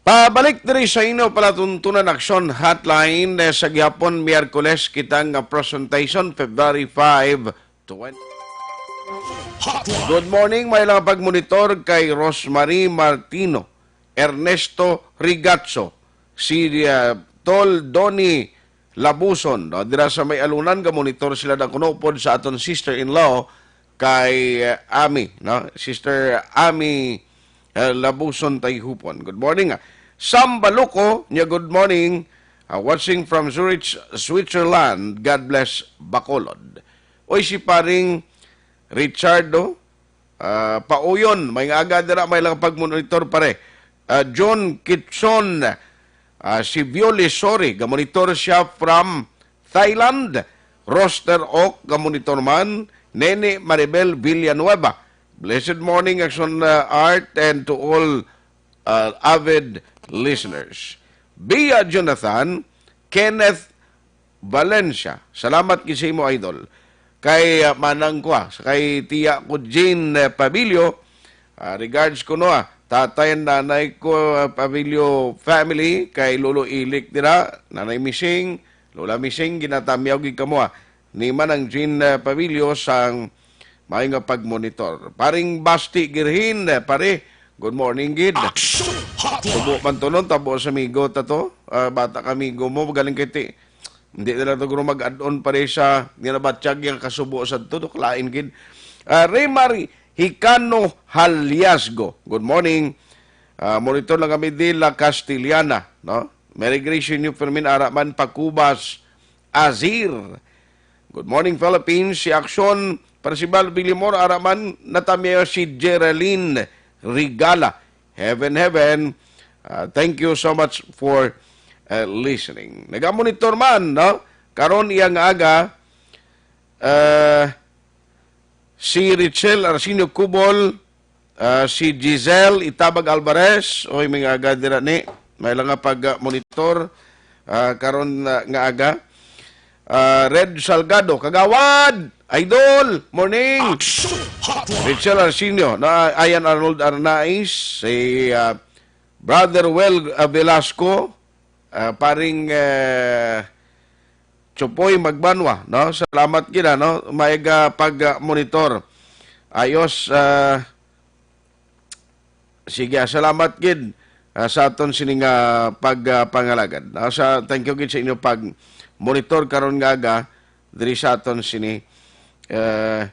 Pabalik diri sa inyo palatuntunan Aksyon Hotline, eh, sa gihapon Miyerkules kita nga presentation, February five, twenty. Hotline. Good morning, may lang pagmonitor kay Rosemary Martino, Ernesto Rigatso, si, ah, Tol Donny Labuson, no? Dira sa may Alunan, ga-monitor sila na kuno pod sa aton sister-in-law, kay, uh, Ami, no? Sister Ami, uh, Labuson Tayhupon. Good morning, ah. Sam Baluco, niya, good morning. Uh, watching from Zurich, Switzerland. God bless, Bacolod. Oy, si paring Richardo, ah, Pauyon, may nga aga dira, may lang pagmonitor, pare. Ah, John Kitson, ah, si Violi, sorry, gamonitor siya from Thailand. Roster Oak, gamonitor man. Nene Maribel Villanueva. Blessed morning, Action, ah, Art, and to all, ah, avid listeners. Bia Jonathan, Kenneth Valencia. Salamat gid sa imo, idol. Kay, ah, manang ko, ah, sa kay tiya ko, Jean, eh, Pabilio, ah, regards ko, no, ah, tatay and nanay ko, ah, Pabilio family, kay Lolo Ilik dira, Nanay Mising, Lola Mising, ginatamyaw gid kamo, ah. Ni Manang Jean, ah, Pabilio sang may nga pagmonitor. Paring Basti Girhin, eh, pare, good morning gid. Action Hotline. Tubo man to nun, tabo sa amigo ta to. Ah, bata ka amigo mo, galing kay ti-, Hindi na lang to guro mag-add-on pa rin sa ginabatyag yung kasubo sa to, dok, lain gid. Ah, Raymar Hicano Haliasgo. Good morning. Ah, monitor lang kami de La Castellana, no? Merry grace inyo, Fermin Araman Pacubas Azir. Good morning, Philippines. Si Action Percival Villamor Araman, natamiya si Geraldine Rigala. Heaven, heaven. Ah, thank you so much for, uh, listening. Nagamonitor man, no? Karon iya nga aga, uh, si Richel Arsenio Cubol, uh, si Giselle Itabag Alvarez, oy, may nga aga dira ni. May lang nga pag, uh, monitor, uh, karon, uh, nga aga. Ah, Red Salgado, Kagawad! Idol! Morning! Action Hotline. Richel Arsenio, na Ayan Arnold Arnaiz, si, ah, Brother Well, ah, Velasco, ah, paring, eh, Chupoy Magbanwa, no? Salamat gid, no? May, ah, pag, ah, monitor. Ayos, ah, Sige, ah, salamat gid, ah, sa aton sini nga pag, ah, pangalagad. Ah, sa, thank you gid sa inyo pag monitor karon nga aga diri sa aton sini, eh,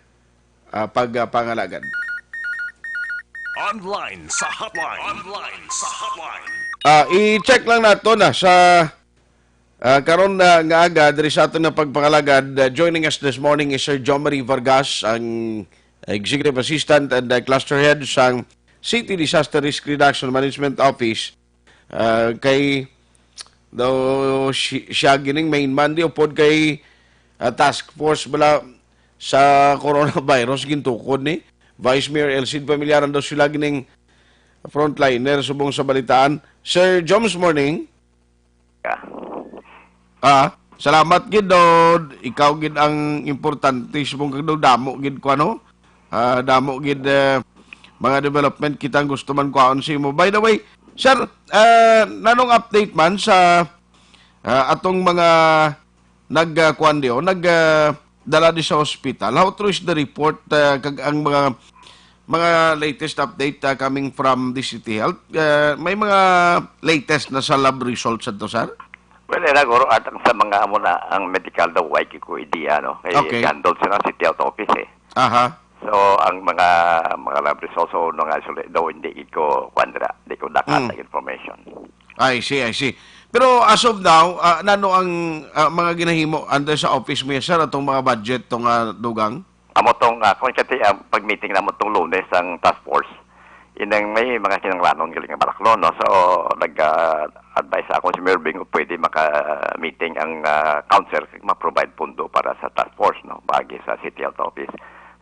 ah, pag, ah, pangalagad. Online sa hotline. Online sa hotline. Ah, i-check lang nato na sa Ah, karon na nga aga, diri sa aton nga pagpangalagad, ah, joining us this morning is Sir John Marie Vargas, ang Executive Assistant and, ah, Cluster Head sang City Disaster Risk Reduction Management Office. Ah, kay daw si-, siya gining main man di upod kay, ah, task force bala sa coronavirus gintukod ni Vice Mayor Elcid Familiaran daw sila gining frontliner subong sa balitaan. Sir Joms, morning. Ka. Ah, salamat gid, Dod. Ikaw gid ang importante subong kag daw damo gid ko ano. Ah, damo gid, eh, mga development kita ang gusto man kwaon sa imo. By the way, sir, eh, nanong update man sa, ah, atong mga nag, ah, kuwan di, o, nag, ah, dala di sa hospital? How true is the report, ah, kag ang mga, mga latest update, ah, coming from the City Health? Ah, may mga latest na sa lab results ato, sir? Well, era guro atang sa mga amo na ang medical daw, way ko idea, no? Kay Okay. handle sila City Health Office, eh. Aha. So, ang mga, mga lab results, so, no nga, actually, daw hindi ko, kwan dira, di ko dakat Mm. ang information. I see, I see. Pero as of now, ah, nano ang, ah, mga ginahimo under sa office mo, sir, atong mga budget, tong, ah, dugang? Amo tong, ah, kung kati, ah, pag-meeting namo tong Lunes ang task force, inang may mga kinahanglanon galing nga baraklon, no? So, nag, ah, advise ako si Mayor Bing, pwede maka-meeting ang, ah, council, ma-provide pundo para sa task force, no? Bagi sa City Health Office.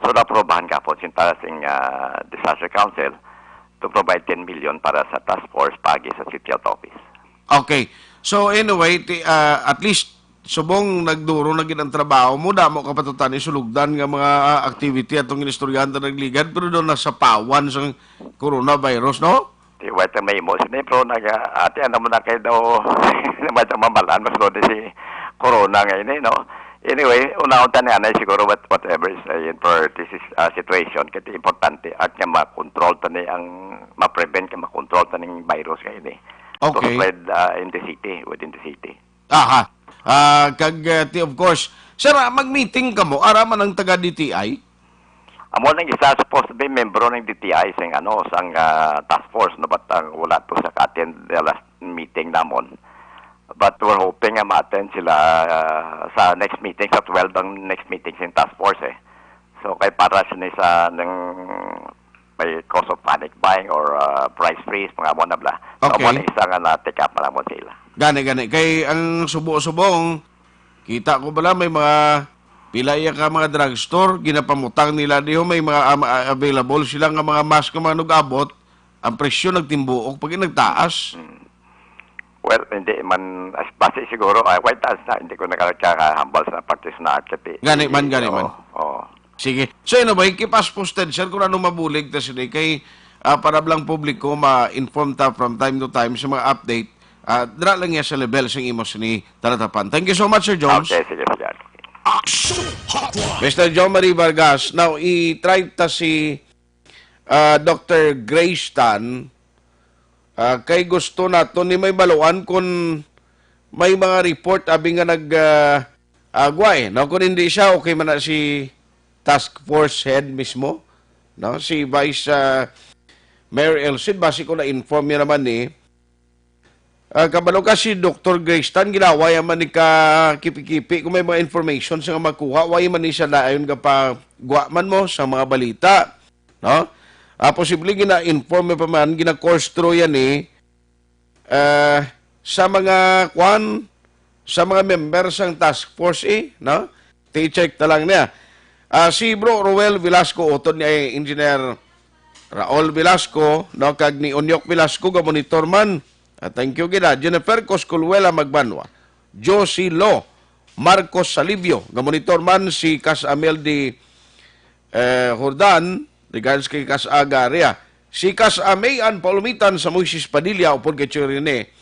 So, naprobahan ka po sin taas ang, ah, Disaster Council to provide ten million para sa task force pagi sa City Health Office. Okay. So, anyway, ti, ah, at least, subong nagduro na gid ang trabaho mo, damo ka pa to tani sulugdan nga mga, ah, activity atong inistoryahan ta nagligad, pero daw nasapawan sa coronavirus, no? Ti, wa ta may mo sini, pero naga, ate, ano mo na kayo daw, may ta mamalan, mas doon si corona ngayon, eh, no? Anyway, unahon ta ni anay siguro what, whatever is, uh, in for this is, uh, situation, kaya importante at nga ma-control ta ni ang, ma-prevent nga ma-control ta ning virus ngayon, eh. To Okay. spread, uh, in the city, within the city. Aha. Ah, kag, uh, ti, of course, sir, ah, mag-meeting ka mo, ara man ang taga D T I? Amo nang isa supposed to be membro ng D T I sing, ano, sang, ah, task force, no, but ang wala to sa ka-attend the last meeting namon. But we're hoping nga ma-attend sila, ah, sa next meeting, sa twelve ang next meeting sing task force, eh. So, kay para sini sa nang may cause of panic buying or, ah, price freeze, mga amo na bala. So, Okay. Amo na isa nga na-take up na namon sila. Gani, gani. Kay ang subo-subong, kita ko bala may mga pila iya ka mga drugstore, ginapamutang nila diho, may mga, ah, ma-, available sila nga mga mask nga mga nag-abot, ang presyo nagtimbuok pag nagtaas. Hmm. Well, hindi man, as base siguro, ah, quite taas na, hindi ko nakakahambal sa parte sa naat kati. Gani man, gani Oo, man. Oo. Sige. So, anyway, keep us posted, sir, kung ano mabulig ta sini kay, ah, para lang publiko ma-inform ta from time to time sa mga update. Ah, dira lang niya sa level sing imo sini talatapan. Thank you so much, Sir Jones. Okay, sige, sige. Action Hotline. Mister John Marie Vargas, now i-try ta si, ah, Doctor Grace Tan, ah, kay gusto nato ni may baluan kung may mga report abi nga nag, ah, agwa, eh, no? Kung hindi siya, okay man na si task force head mismo, no? Si Vice, ah, Mayor Elcid, basi ko na-inform niya naman ni, ah, kabalo ka si Doktor Grace Tan, ginaway man ni ka kipi-kipi kung may mga information sa nga makuha, way man ni siya dayon ka pa gwa man mo sa mga balita, no? Ah, posible gina-inform pa man, gina-course through yan ni, ah, sa mga kwan, sa mga member sang task force, eh, no? Ti-check ta lang niya. Ah, si Bro Roel Velasco, utod ni Engineer Raul Velasco, no, kag ni Onyok Velasco, ga monitor man. Ah, thank you gid, ah. Jennifer Cosculuela Magbanwa, Josie Lo, Marcos Salivio, ga monitor man. Si Kas Amel di, eh, Jordan, regards kay Kas Agaria. Si Kas Amay An Paulumitan sa Moises Padilla, upod kay Chirine,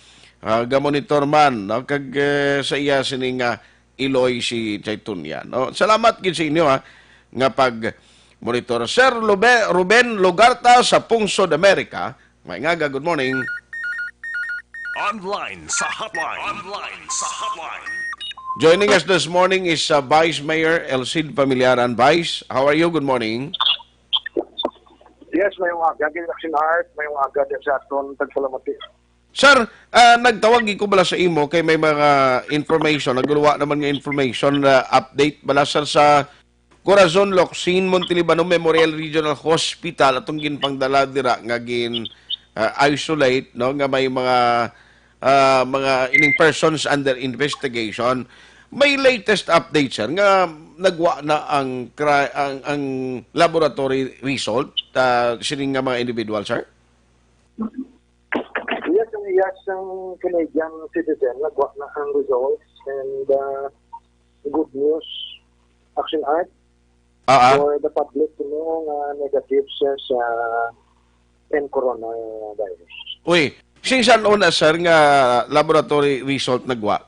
ah, ga monitor man, no? Kag, eh, sa iya sining, ah, iloy si Chaytunya, no? Salamat gid sa inyo, ha, nga pag-monitor. Sir Lube-, Ruben Lugarta sa Pungsod, America, may ngaga, good morning. Online sa hotline. Online sa hotline. Joining us this morning is, uh, Vice Mayor Elcid Familiaran. Vice, how are you? Good morning. Yes, may mga agad. Action Art, may mga agad sa aton tagpalamati. Sir, ah, nagtawag ko bala sa imo kay may mga information, nagluwa naman nga information na update bala, sir, sa Corazon Locsin Montelibano Memorial Regional Hospital atong ginpangdala dira nga gin, ah, isolate, no, nga may mga, ah, mga ining persons under investigation. May latest update, sir, nga nagwa na ang cri-, ang, ang laboratory result, ah, sining nga mga individual, sir? Yes, ang, yes, ang Canadian citizen, nagwa na ang results and, uh, good news, Action Art, Ah, ah. for the public to know nga negative siya sa N coronavirus. Uy, sinsan una, sir, nga laboratory result nagwa?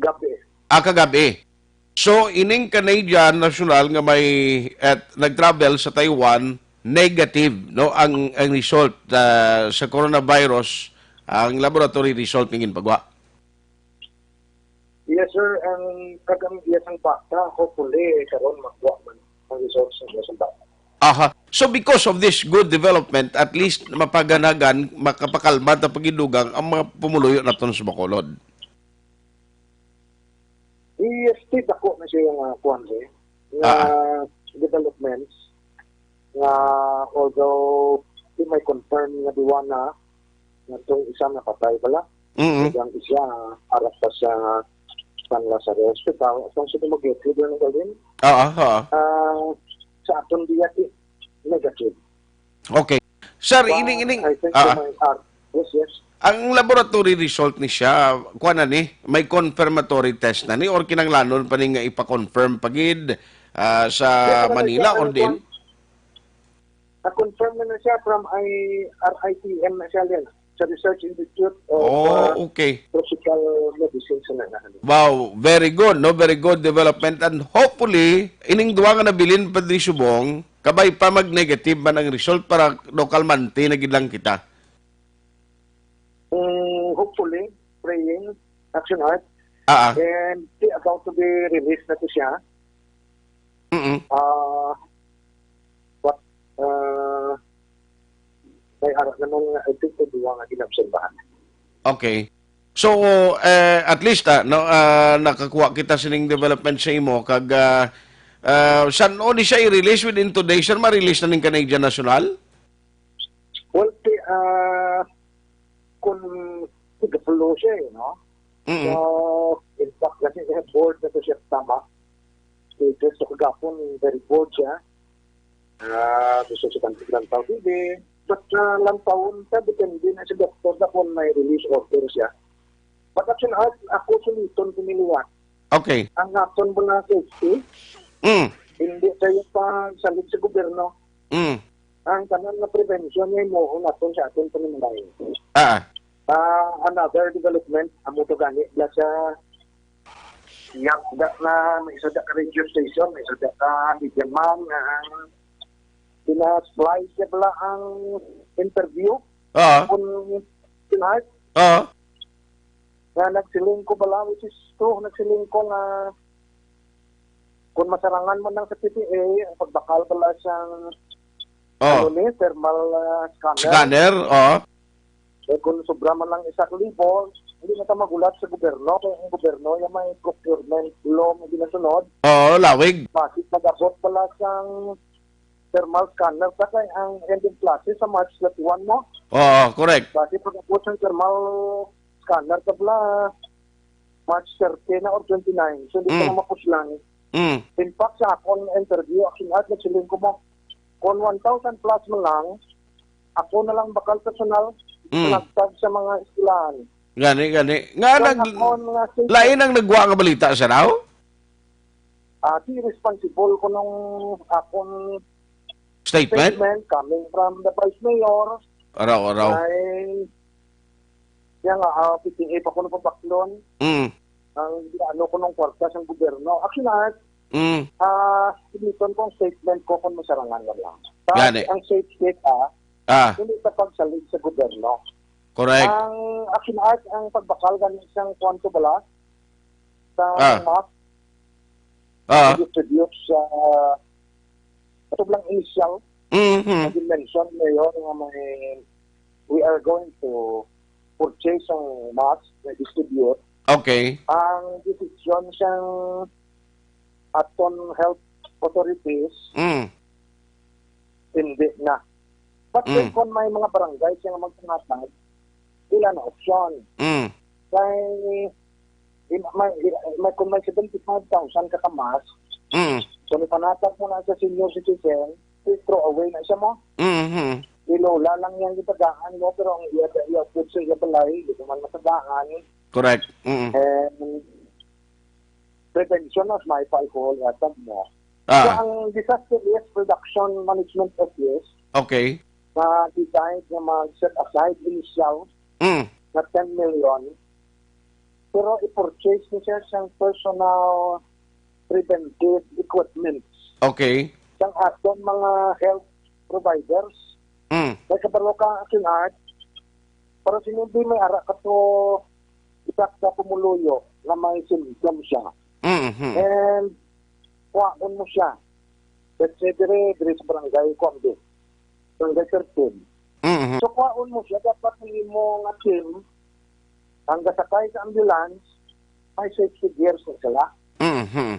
Gabi. Ah, kagabi. So, ining Canadian national nga may, at nag-travel sa Taiwan, negative, no, ang, ang result, ah, sa coronavirus, ang laboratory result nga ginpagwa. Yes, sir. Ang kagang, yes, ang bata, hopefully, karon magwa man ang results ng yes, ang bata. Aha. So, because of this good development, at least mapaganagan, makapakalma ta pagidugang ang mga pumuluyo naton sa Bacolod. Yes, ti dako na siya nga kuwan, eh, nga Ah. developments nga although di may confirm nga duwa na, nga itong isa napatay pala, Mm-mm. ang isa arap pa sa San Lazaro Hospital. Itong sa Dumaguete, doon ang galing. Oo, oo. Ah, sa aton diya, ti, negative. Okay. Sir, Wa-, ining, ining, I think ah, may, ah, yes, yes. Ang laboratory result ni siya, kuha na ni, may confirmatory test na ni, or kinanglanon pa ni nga ipa-confirm pa gid, ah, sa Yes, sir, Manila, yes, or sir. Din? Na-confirm na na siya from I-, R I T M na siya, yan. Sa Research Institute of, Oh, ah, okay. Tropical Medicine sa nanahan. Wow, very good, no? Very good development. And hopefully, ining duwa nga nabilin, Padre Subong, kabay pa mag-negative man ang result para daw kalmante na gid lang kita. Mm, hopefully, praying, Action Art. Ah, ah. And ti about to be released na to siya. Mm-mm. Ah, what, ah, may ara naman nga, I think, duwa nga ginobserbahan. Okay. So, eh, at least, ah, no, ah, nakakuha kita sining development sa imo, kag, ah, ah, san-o ni siya i-release? Within two days, sir, ma-release na ning Canadian National? Well, ti, ah, kung tigaplo siya, eh, no? Mm. So, in fact, kasi sa board na to siya tama. Status to kagapon, very board siya. Ah, gusto siya kang lantaw T V. But, ah, lantawon ka, depende na sa doktor na kung may release order siya. But actually, ako, ako suliton ko niliwat. Okay. Ang aton mo na safety, Mm. hindi kayo pa salit sa gobyerno. Mm. Ang tanan nga prevention nga imo naton sa aton panimalay. Ah. Ah, another development, amo to gani, bla sa iyang da na may isa da ka radio station, may isa da ka media man nga ang pina-splice niya pala ang interview Ah. kung tonight Ah. nga nagsiling ko bala, which is true, nagsiling ko nga kung masarangan man lang sa P T A, ang pagbakal bala siyang Oh. ano ni, thermal ah, scanner. Scanner, oh. Eh, kung sobra man lang isa ka libo, hindi na ta magulat sa gobyerno. Kaya ang gobyerno yung may procurement law na ginasunod, Oh, lawig. bakit nag-abot pala siyang thermal scanner pa kay ang ending classes sa March thirty-one mo. Oh, correct. Bakit pag-abot sa thermal scanner ka pala March thirty na or twenty-nine. So, hindi Mm. ka na mapuslang. Mm. In fact, sa akong interview, action at nagsiling ko mo, kung one thousand plus mo lang, ako na lang bakal personal, Mm. nagtag sa mga eskwelahan. Gani, gani. Nga Kung nag ako nga si- lain ang nagwa nga balita sa raw? Ah, di responsible ko nung akong Statement? statement coming from the vice mayor. Araw, araw. Ay, yan nga, ah, P T A pa ko napabaklon. Mm. Ang ano ko nung kwarta sa gobyerno. Actually, ah, Mm. ah, siniton ko ang statement ko kung masarangan na lang. But Gani. Ang safe state, ah, Ah, hindi sa pagsalig sa gobyerno. correct. Ang action art, ang pagbakal gani isang kwanto bala sa Ah. mask, Ah. distribute sa katublang initial Mhm. na mention mayor nga may we are going to purchase ang mask na distribute. Okay. Ang decision siyang aton health authorities, Mm. hindi na. But Mm. then, kung may mga barangay siya nga magpangatag, ila na opsyon. Mm. Kay, in, may, may, kung may seventy-five thousand ka kamas, Mm. kung ipanatag mo na sa senior citizen, throw away na siya mo. Mhm. Ilola lang yang gitagaan mo, pero ang iya, iya food sa iya balay, di naman matagaan. Correct. Mm. And prevention of may alcohol yatag mo. So, Ah. Ang Disaster Risk Reduction Management Office Okay. na decide na mag-set aside initial Mm. na ten million, pero i-purchase ni siya siyang personal preventive equipments. Okay. Sang aton mga health providers, Mm. may kabalo ka, Action Art, para sinubi may ara ka to, isa ka pumuluyo na may symptom siya. Mhm. And, kuhaon mo siya. Let's say, dire, dire sa barangay, kuwan, di. Barangay thirteen. Mhm. So, kuhaon mo siya, dapat ang imo nga team, ang gasakay sa ambulance, may safety gears na sila. Mhm.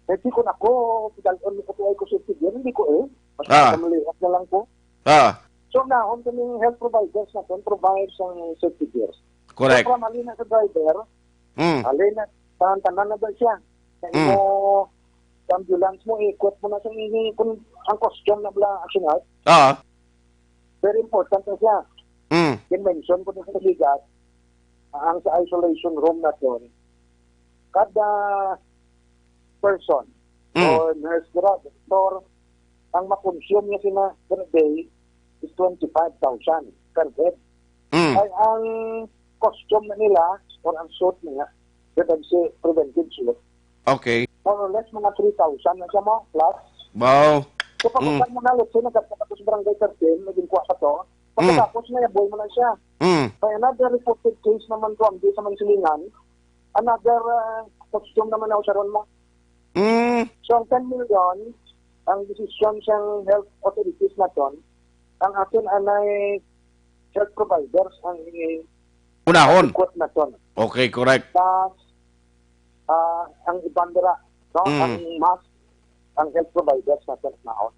Eh, di ko na ko, pidalon mo ko tuway ko safety gear, hindi ko eh. Mas Ah. Kamalihat na lang ko. Ah, So, nahon kaming health providers na to, provide sang safety gears. correct. So, from halina sa driver, Mm. halina, tahan-tanan na ba siya? Sa Mm. imo, sa ambulance mo, ikot mo na sa ini, kung ang costume na bala, Action Art, Ah. very important na siya. Mm. I-mention ko na sa ligat, ang sa isolation room na to, kada person Mm. or nurse dira, doktor, ang makonsume niya sila per day is twenty-five thousand per head. Mm. Ay ang costume na nila or ang suit niya, preventive, preventive suit, Okay. more or less mga three thousand na siya mo, plus. Wow. So pag Mm. mo na, let's say, nagkatapo sa barangay thirteen, naging kuha ka to, pagkatapos na yaboy mo na siya. Mm. May another reported case naman to, ang di sa Mansilingan, another uh, costume naman na usaron mo. Mm. So, ang ten million, ang desisyon sang health authorities naton, ang aton anay health providers ang i-, Unahon. Ikot naton. Okay, correct. Plus, ah, ang iban dira, no? Mm. Ang mas, ang health providers naton naon.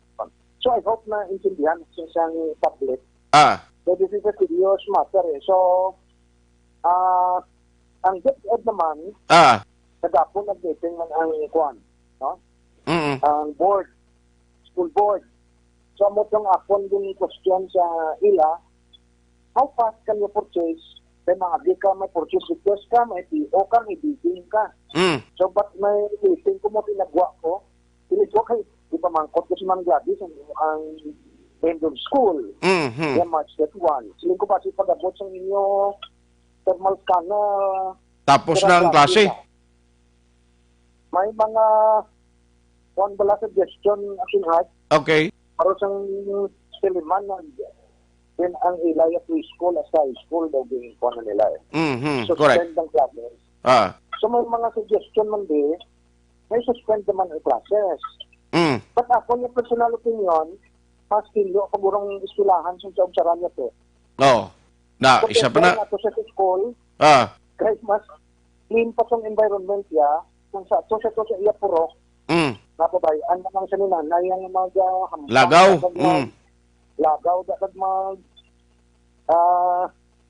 So, I hope na intindihan sa, sang public. Ah. So, this is a serious matter, eh. So, ah, ang DepEd naman, Ah. kagapon nag-meeting man ang kuwan, no? Mm. Ang board, school board. So, amo tong akon din question sa ila, how fast can you purchase? Kay maagi ka may purchase request ka, may P O ka, may bidding ka. Mm. So, but may meeting ko mo, pinagwa ko. Dili ko kay, di ba, mangkot ko si Ma'am Gladys ang, ang vendor school. Mhm. Yan, March thirty-one. Siling ko ba, si pag-abot sa inyo, thermal scanner, Tapos na ang klase. May mga, kuwan bala, suggestion, Action Art. Okay. Pero sang Siliman, nag-, then ang Ilaya Preschool as high school daw, gin-, kuwan na nila eh. Mhm, correct. Suspend ang classes. Ah. So, may mga suggestion man di, may suspend naman ang classes. Mm. But ako, yung personal opinion, mas tinlo pa gurong eskwelahan sa, sa Obsaran niya to. Oh. Na, So, isa pa na. Kaya ato sa school, Ah. Kay mas clean pa tong environment ya, kung sa ato sa to sa iya purok, Mm. Napabayaan na lang sa ni nanay ang mag, ah, hampang Lagaw. na kag mag-, Mm. lagaw na kag mag, ah,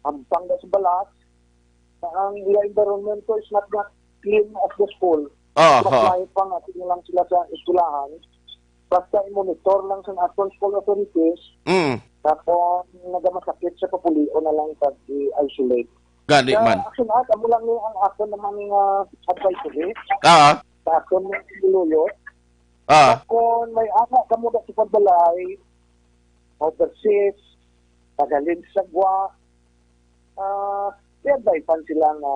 hampang na sa balas. Ang iya environment ko is not that clean as the school. Aha. Apply pa nga, sige lang sila sa eskwelahan. Basta i-monitor lang sa aton school authorities. Mm. Tapos, nagamasakit sa papulion na lang pag i-isolate. Gani Sa man. Action Art, amo lang ni ang ako naman nga advisory. Ah. Sa aton nga iluluyo. Ah. Kung may anak kamo na sa pagbalay, overseas, paghalin sa gwa, ah, i-advisean sila nga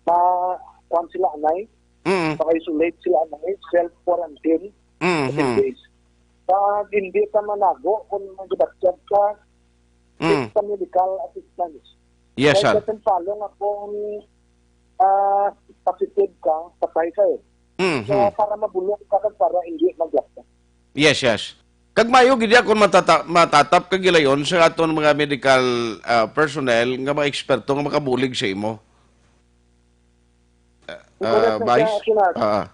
ma-, kuwan sila, anay, Mm. Pag-isolate sila, ano, eh, self-quarantine, Mhm. seven days. Pag hindi ka manago, kung magbatyag ka, Mm. seek ka medical assistance. Yes, Kaya sir. Sa follow nga kung, ah, positive ka, patay ka eh. Mhm. So, para mabulong ka kag para hindi maglapta. Yes, yes. Kag maayo gid ya kung matata-, matatap kag gilayon sa aton mga medical, ah, personnel nga mga eksperto nga makabulig sa imo. Ah, Correct na Vice? Siya, Action Art. Ah, ah.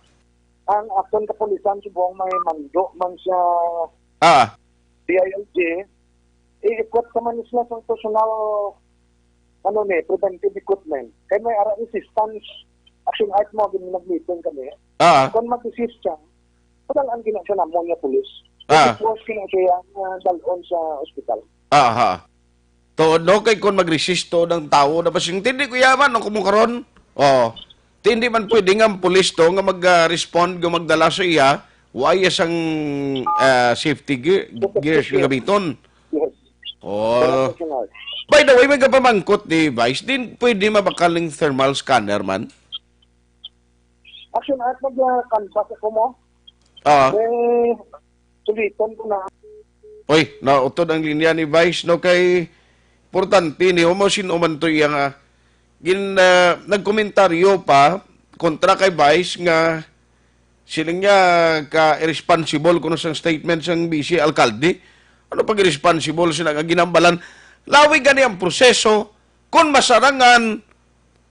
Ang aton kapulisan subong may mando man sa Ah. D I L G, i-equip ka man sila sa personal, ano ni, preventive equipment. Kay may ara resistance, Action Art mo, gin-, nag-meeting kami. Ah. Kung mag-resist siya, padal-an gina siya namon nga pulis. Ah. Tapos gina siya, ah, dal-on sa ospital. Aha. Tuod, no? Kay kung mag-resist tuod ang tawo, na basing, "Tindi ko yaman, ang kumo karon." Oh. Tindi man pwede nga ang pulis to nga mag, ah, respond, nga magdala sa iya, wa iya sang, ah, safety gear, gears nga gamiton. Yes. Oh. Correct, Action Art. By the way, may kapamangkot ni Vice, din pwede mabakal ning thermal scanner man? Action Art, mag-canvas ako mo. Ah. Eh, suliton ko na. Oy, nautod ang linya ni Vice, no? Kay importante ni, mo sin-o man to iya nga gin-, ah, nagkomentaryo pa kontra kay Vice nga siling niya ka irresponsible kuno sang statement sang vice alkalde. Ano pag irresponsible sila nga ginambalan? Lawig gani ang proseso. Kung masarangan,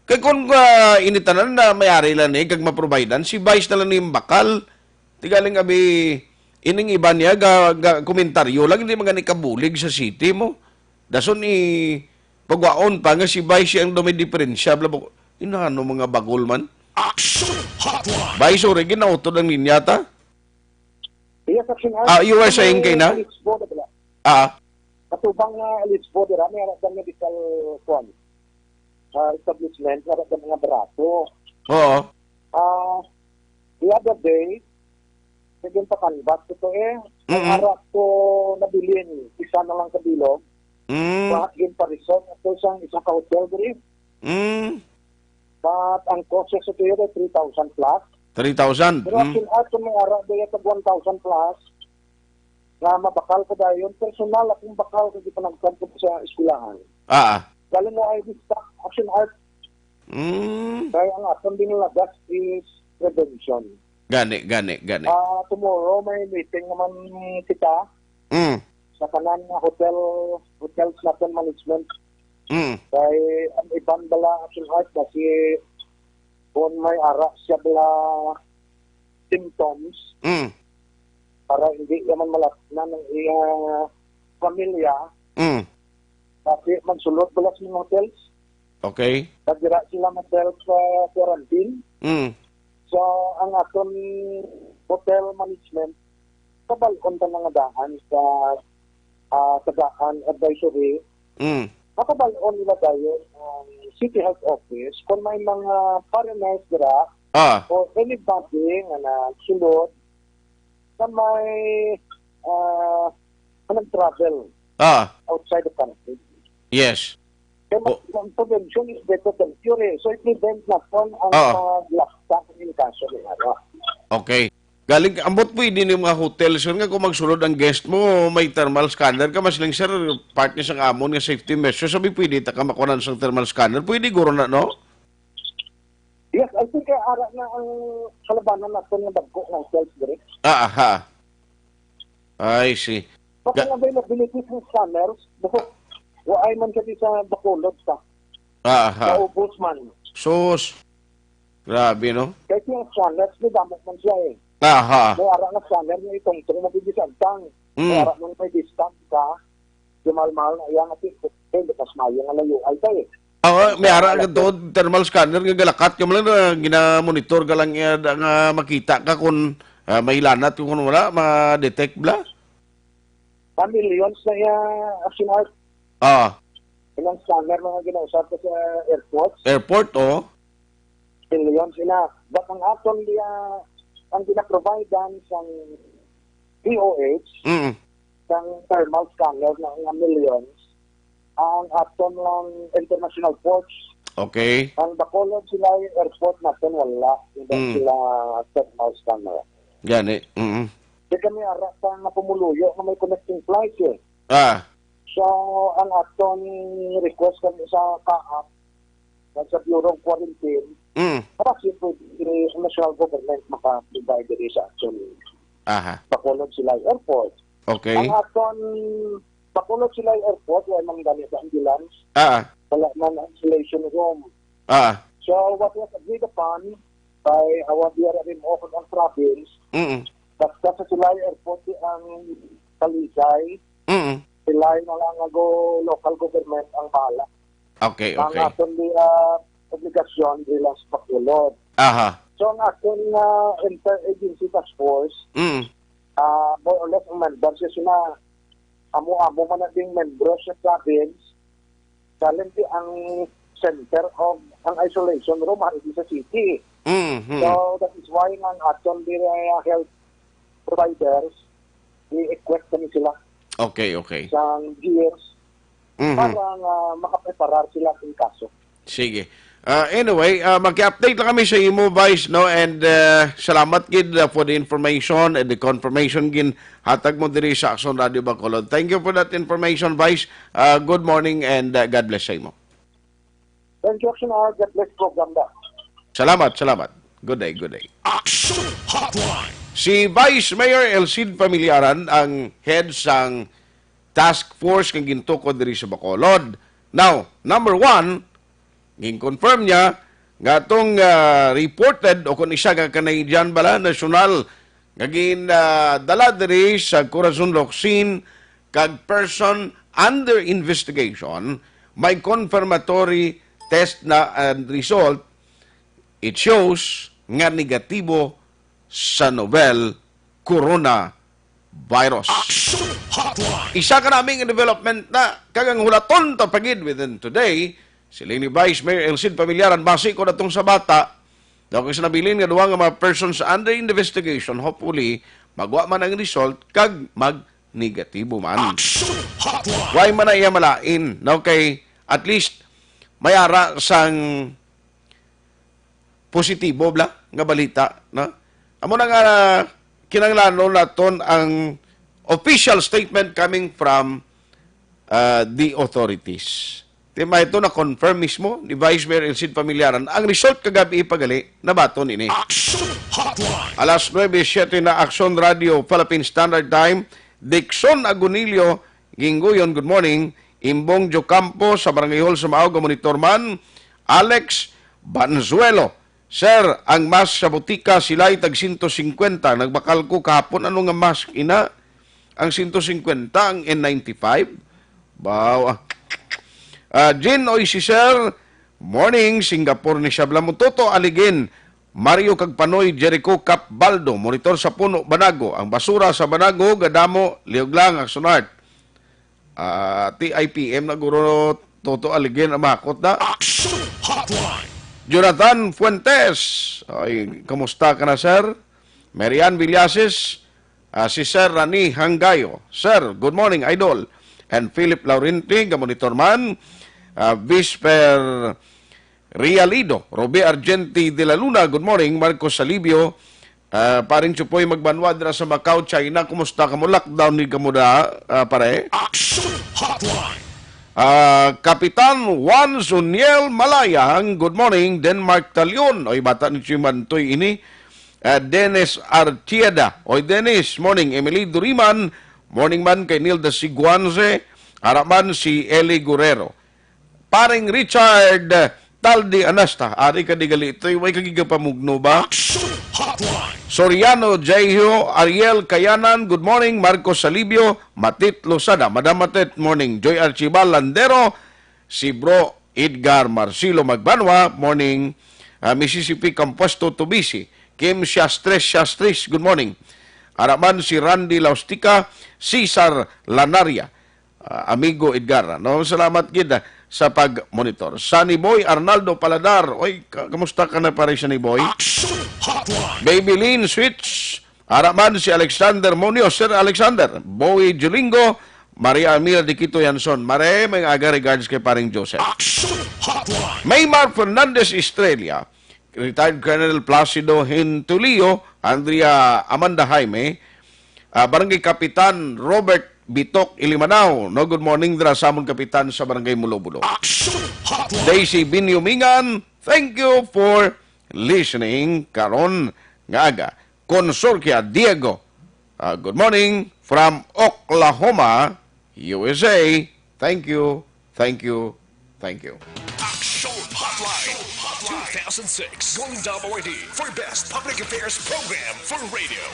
kay kung, ah, ini tanan na may ari lang ni, kag maprovidean, si Vice na lang ni bakal. Tigaling abi, ining iba niya, ga, ga, komentaryo lang, hindi man gani kabulig sa city mo. Dason i, pagwaon pa nga si Vice ang daw may diferensya, bla, bla, inano mga bagol man. Action Hotline. Vice, sorry, ginautod ang linya ta. Yes, Action Art. Ah, you were saying kay na? Lisbo, diba? Ah. Katubang nga Lisbo, dira, may anak medical, kuwan, ah, establishment, may anak mga barato. Oo. Ah, the other day, naging pa-canvas ko to eh. Ang Mm-mm. arak ko nabilin, isa na lang sa bilog. Mm. Wa, ginparisod ako sa isang ka-hotel diri. Mm. But ang cost sa tuyo ay three thousand plus. Three thousand? Pero Mm. Action Art, kung may ara, daya tag one thousand plus, nga mabakal ko dayon, personal akong bakal kay gipanagkan ko sa eskwelahan. Ah, ah. Galing mo I D stock, Action Art. Mm. Kaya ang aton din lagas is prevention. Gani, gani, gani. Ah, tomorrow may meeting naman kita Mm. sa kanan nga hotel, hotels naton management. Mm. Kay ang iban bala, Action Heart, kasi kung may ara siya bala symptoms, Mm. para hindi naman malapnan ang iya pamilya, Mm. kasi magsulod bala sa mga hotels. Okay. Pag dira sila mag-self, ah, quarantine. Mm. So, ang aton hotel management, kabal-on ta na nga daan sa, ah, tagaan advisory. Mm. Makabal-on nila dayon ang City Health Office kung may mga foreigners dira Ah. or anybody nga nagsulod na may, ah, nga nag-travel Ah. outside the country. Yes. Kaya Oh. ang prevention is better than cure, eh. So, i-prevent naton ang Ah. paglakta ng kaso ni ano. Okay. Galing, ambot pwede ni mga hotel, sir, nga kung magsulod ang guest mo, may thermal scanner ka, mas lang, sir, part ni sang amon nga safety measure. Sabi, pwede ta ka makuha sa thermal scanner. Pwede, guro na, no? Yes, I think, eh, ara na ang kalabanan naton nga dagko ng hotels diri. Ah, aha. I see. But Ga- ang availability ng scanners, buho, waay man siya di sa Bacolod sa. Ah, aha. Maubos man. Sus. Grabe, no? Kaya yung scanners, may damo man siya eh. Aha. May ara nga scanner nga itungtong mo di sa agtang. Mm. May ara man may distance ka. Di mahal-mahal na iya nga tipo. Eh, di mas mayo nga layo ay tayo eh. Oo, may ara Wala ka to, thermal scanner nga galakat ka man lang na gina-monitor ka lang iya da nga makita ka kung, ah, may lanat kung wala, ma-detect bla. Pa millions na iya, Action Heart. Ah, Ilang scanner mga ginausap ko sa airports. Airport, oh. Millions ina. But ang aton diya, ang gina-providean sang D O H, Mm. sang thermal scanner na nga millions, ang aton lang international ports. Okay. Ang Bacolod sila yung airport natin, wala. Hindi Mm. sila thermal scanner. Gani. Mm. Di kami ara pa nga pumuluyo nga may connecting flight eh. Ah. So, ang aton request kami sa kaap, sa Bureau of Quarantine, Mm. para si pwede ang national government maka-provide diri sa action. Aha. Bacolod Silay Airport. Okay. Ang aton Bacolod Silay Airport, wala man gani sa ambulance. Ah. Wala man ang isolation room. Ah. So, what was agreed upon by our D R R M O kag ang province, Mm. basta sa Silay Airport ang Talisay, Mm. Silay na lang ang go-, local government ang bahala. Okay, Ang okay. aton di, ah, obligasyon bilang sa Bacolod. Aha. So, ang aton, ah, interagency task force, Mm. ah, more or less, ang members is na amo-amo man na ding membro sa province, currently ang center of ang isolation room ari sa city. Mm-hmm. So, that is why nga ang aton di, ah, health providers, i-equip kami sila Okay, okay. sa gears Mhm. para nga makapreparar sila sa kaso. Sige. Ah, anyway, ah, maki-update lang kami sa imo, Vice, no? And, ah, salamat gid, ah, for the information and the confirmation gin hatag mo diri sa Action Radio Bacolod. Thank you for that information, Vice. Ah, good morning and, ah, God bless sa imo. Thank you, Action Hour. God bless program da. Salamat, salamat. Good day, good day. Action Hotline. Si Vice Mayor Elcid Familiaran ang head sang task force nga gintukod diri sa Bacolod. Now, number one, gin-confirm niya nga atong, ah, reported o kung isa ka Canadian bala, nasyonal, nga gin, ah, dala diri sa Corazon Locsin kag person under investigation, may confirmatory test na and result, it shows nga negatibo sa novel coronavirus. Action Hotline. Isa ka naming development na kag ang hulaton ta pagid within today, siling ni Vice Mayor Elcid Familiaran, base ko natong sa bata, daw kay sa nabilin nga duha nga mga persons under investigation, hopefully, magwa man ang result kag mag-negatibo man. Action Hotline. Why man na iya malain? No, kay at least may ara sang positibo bla nga balita, no? Amo na nga kinahanglanon naton ang official statement coming from, uh, the authorities. Di ba ito na-confirm mismo ni Vice Mayor Elcid Familiaran? Ang result kagabi pa gali, nabaton ini. Action Hotline. Alas nuebe siete na, Action Radio Philippine Standard Time. Dixon Agonilio, Ginguyon, good morning. Imbong Jocampo sa Barangay Hall sa Maog, monitor man. Alex Banzuelo, "Sir, ang mask sa butika sila'y tag sento singkwenta. Nagbakal ko kahapon. Ano nga mask ina? Ang sento singkwenta, ang N ninety-five?" Baw, ah. Ah, Jean Oy, si Sir, morning, Singapore ni Shabla mo. Toto Aligin, Mario kag Panoy, Jericho Cap Baldo, monitor sa Puno, Banago. Ang basura sa Banago, gadamo, liog lang, Action Art. Ah, T I P M na guro, Toto Aligin, ang mahakot na. Action Hotline. Jonathan Fuentes. Ay, kamusta ka na, sir? Marian Villasis, ah, si Sir Rani Hanggayo. Sir, good morning, idol. And Philip Laurenti, gamonitor man. Ah, Visper Rialido, Robe Argenti de la Luna, good morning. Marcos Salibio, ah, paring Chupoy Magbanwa dira sa Macau, China, kumusta kamo? Lockdown ni kamo da, ah, pare? Action Hotline. Ah, Kapitan Juan Zuniel Malayang, good morning. Denmark Talion, oy, bata ni Chimantoy ini. Ah, Dennis Artieda, oy, Dennis, morning. Emily Duriman, morning man kay Nilda Siguanze, ara man si Eli Guerrero. Paring Richard, ah, Taldi Anasta, ari ka di gali ito'y way ka gigapamugno ba? Action Hotline. Soriano, Jaiho, Ariel Kayanan, good morning. Marcos Salibio, Matit Losada, Madam Matit, morning. Joy Archibal Landero, si Bro Edgar Marcelo Magbanwa, morning. Ah, Mississippi Compuesto Tubisi, Kim Siastres Siastres, good morning. Ara man si Randy Laustica, Cesar Lanaria, ah, amigo Edgar, no? Salamat gid, ah, sa pag-monitor. Sunny Boy Arnaldo Paladar. Oy, ka-, kamusta ka na, pare, Sunny Boy? Action Hotline. Baby Lynn Switch. Ara man si Alexander Munoz. Sir Alexander, Boy Julingo, Maria Amira Diquito Yanson. Mare, may aga regards kay paring Joseph. Action Hotline. Maymar Fernandez Estrella. Retired Colonel Placido Hintulio, Andrea Amanda Jaime, ah, Barangay Kapitan Robert Bitok Ilimanao. No, good morning dira sa amon kapitan sa Barangay Mulobulo. Action Hotline. Daisy Binyumingan, thank you for listening karon nga aga. Consorcia Diego, ah, good morning from Oklahoma, U S A. Thank you, thank you, thank you. Action Hotline two thousand six, Golden Dome Awardee for Best Public Affairs Program for Radio.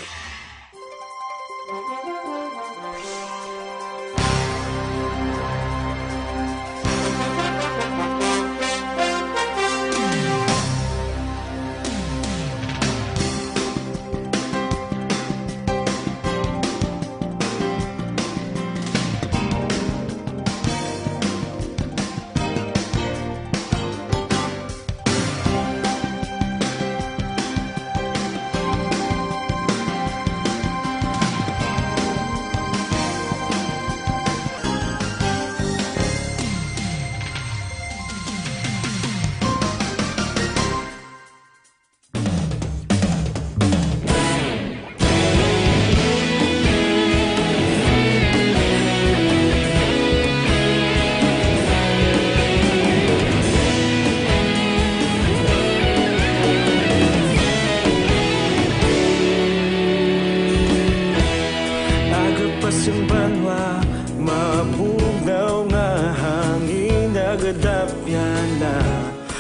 Aga pa sang banwa, mabugnaw nga hangin nagadapyan na.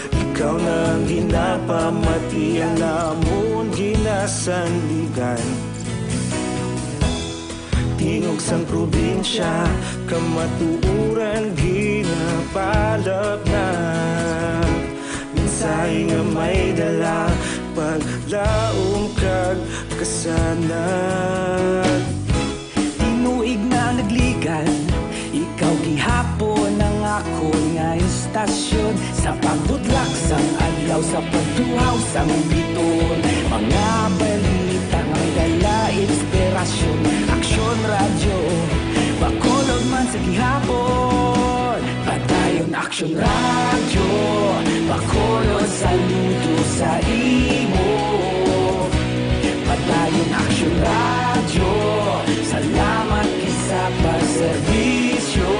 Ikaw na ang ginapamati, ang amon ginasandigan. Tingog sang probinsya, kamatuoran ginapalapnap. Mensahe nga may dala, paglaom kag kasanag. Tinuig na nagligan, ikaw gihapon ang akon nga istasyon. Sa pagbudlak sang adlaw, sa pagtuhaw sang biton, mga balita nga may dala inspirasyon. Aksyon Radyo, Bacolod man sa gihapon. Padayon Aksyon Radyo, Bacolod, saludo sa imo. Padayon Aksyon Radyo, salamat gid sa pagserbisyo.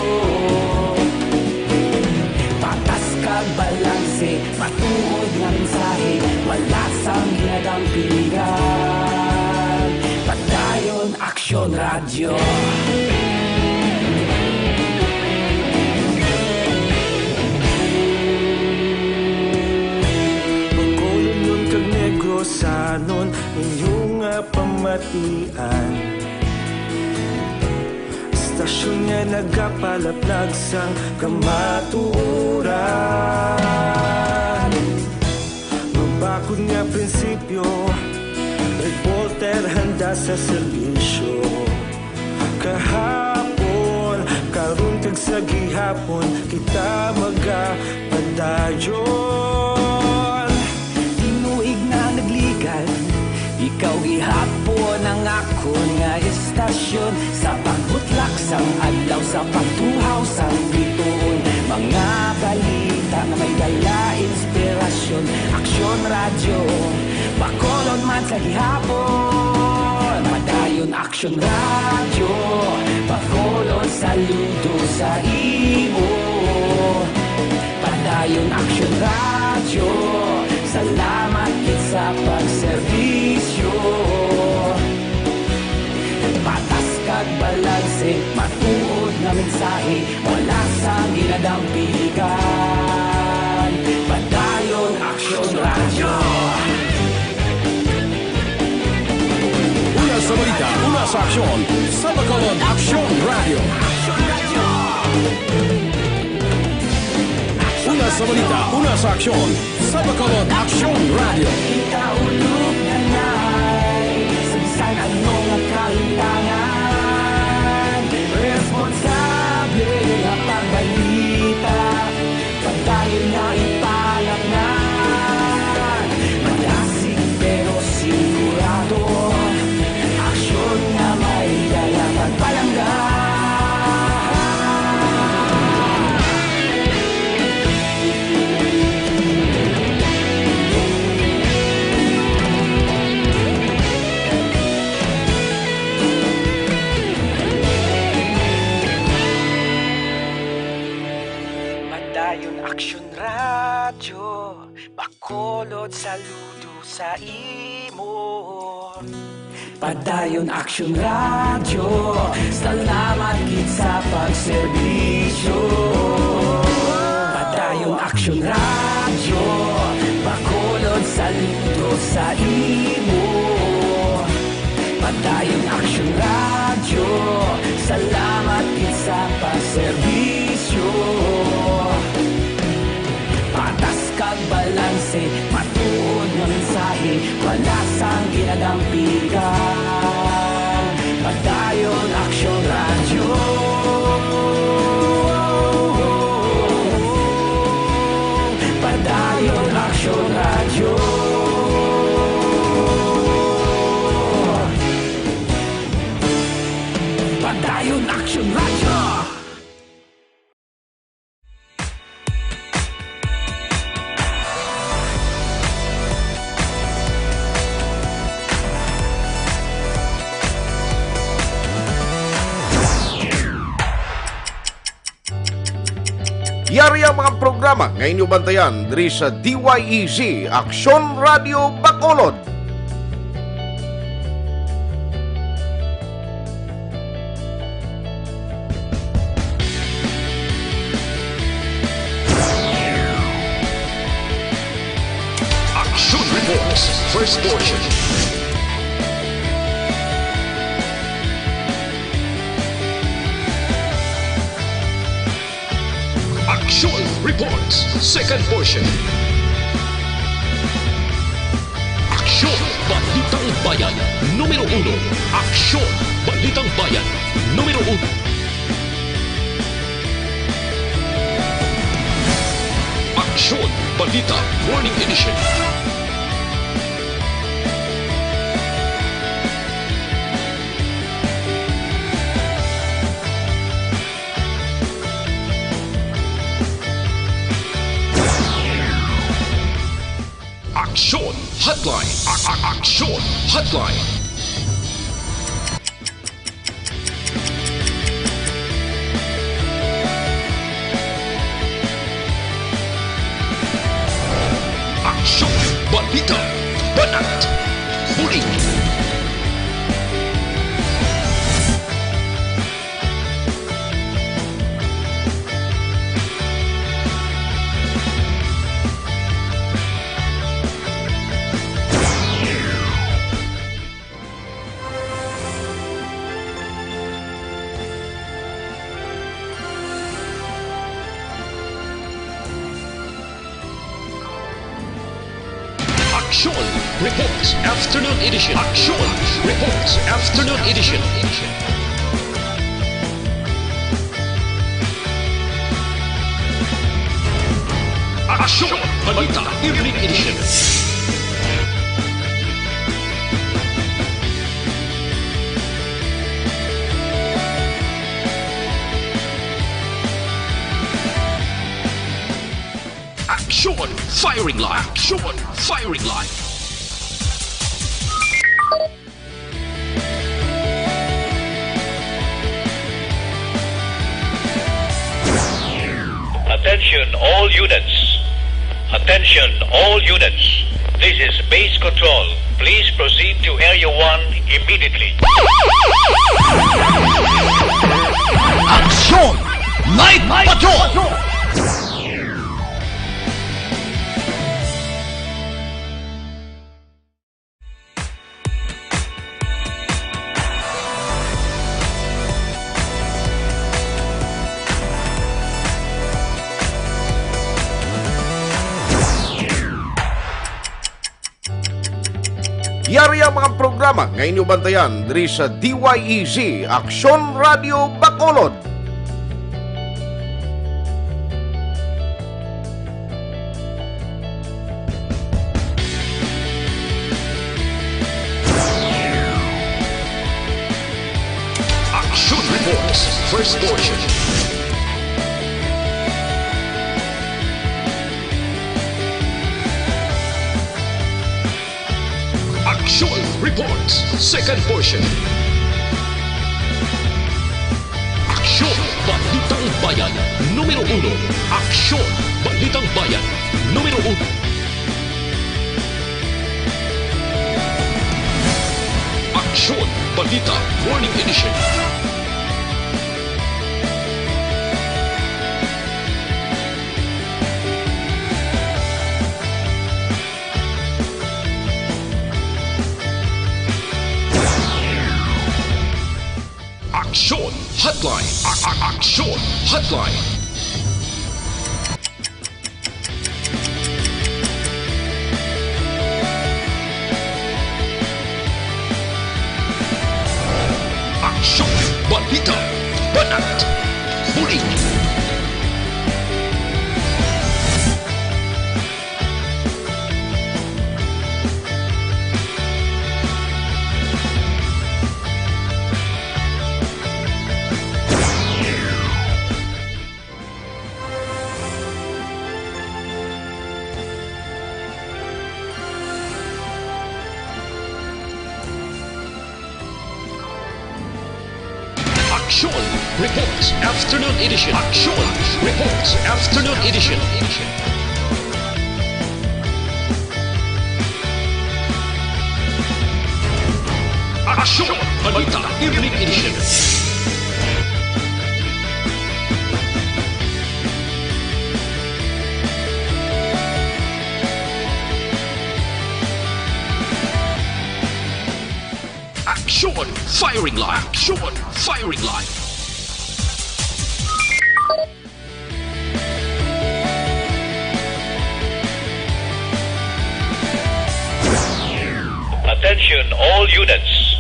Aksyon Radyo. Bacolodnon kag Negrosanon, inyo nga pamatian. Istasyon nga nagapalaplag sang kamatuoran. Mabakod nga prinsipyo, reporter handa sa serbisyo. Kahapon, karon kag sa gihapon, kita magapadayon. Tinuig na nagligan, ikaw gihapon ang akon nga istasyon. Sa pagbutlak sang adlaw, sa pagtuhaw sang bituon, mga balita nga may dala inspirasyon. Aksyon Radyo, Bacolod man sa gihapon. Padayon Aksyon Radyo, Bacolod saludo sa imo. Padayon Aksyon Radyo, salamat gid sa pagserbisyo. Patas kag balanse, matuod nga mensahe, wala sang ginadampigan. Padayon Aksyon Radyo. Una sa balita, una sa aksyon, sa Bacolod Aksyon Radyo. Una sa balita, una sa aksyon, sa Bacolod Aksyon Radyo. Kita ulog nanay, sa bisan ano nga kahintangan, responsable nga pagbalita, padayon nga ipalatnan. Madasig pero sigurado, aksyon nga may dala pagpalangga. Padayon Aksyon Radyo, Bacolod saludo sa imo. Padayon Aksyon Radyo, salamat gid sa pagserbisyo. Padayon Aksyon Radyo, Bacolod saludo sa imo. Padayon Aksyon Radyo, salamat gid sa pagserbisyo. Patas kag balanse, matuod nga mensahe, wala sang ginadampigan. Padayon Aksyon Radyo. Padayon Aksyon Radyo. Padayon Aksyon Radyo. Yari ang mga programa nga inyo bantayan diri sa D Y E Z Aksyon Radio Bacolod. Action Reports, first portion. Action Reports, second portion. Aksyon, Balitang Bayan, numero uno. Aksyon, Balitang Bayan, numero uno. Aksyon, Balita, Morning Edition. Aksyon Hotline. A- a- Aksyon Hotline. Aksyon, balita, banat, bulig. Aksyon Reports Afternoon Edition. Aksyon Reports Afternoon Edition. Aksyon Balita Evening Edition. Aksyon Firing Line. Aksyon Firing Line. Attention all units. Attention all units. This is base control. Please proceed to area one immediately. Aksyon! Night Patrol! Yari ang mga programa nga inyo bantayan diri sa D Y E Z, Aksyon Radio Bacolod. Action Reports, first portion. Action Reports, second portion. Aksyon, Balitang Bayan, numero uno. Aksyon, Balitang Bayan, numero uno. Aksyon, Balita, Morning Edition. Aksyon Hotline. A- a- Aksyon Hotline. Aksyon, balita, banat, bulig. Aksyon Reports Afternoon Edition. Aksyon Reports Afternoon Edition. Aksyon Balita Evening Edition. Action Firing Line. Action Firing Line. Attention all units.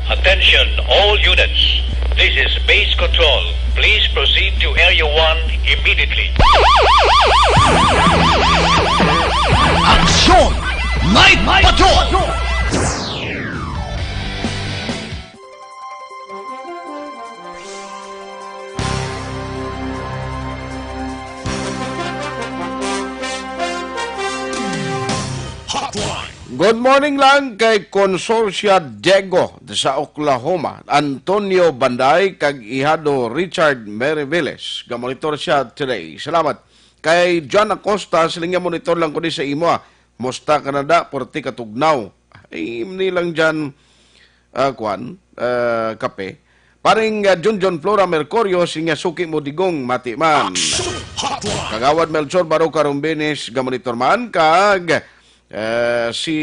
Attention all units. This is base control. Please proceed to area one immediately. Action! Night Patrol! Hotline. Good morning lang kay Consorcia Diego sa Oklahoma, Antonio Banday kag Ihado Richard Meriviles. Gamonitor siya today. Salamat. Kay John Acosta, siling niya, monitor lang ko di sa imo, ah. Musta ka na da? Purti ka tugnaw. Ay, ni lang dyan, ah, kwan, ah, kape. Paring, ah, Junjun Flora Mercurio, siling niya, suki mo digong, mati man. Action Hotline. Kagawad Melchor Baroca Rumbenes, gamonitor man, kag, eh, si,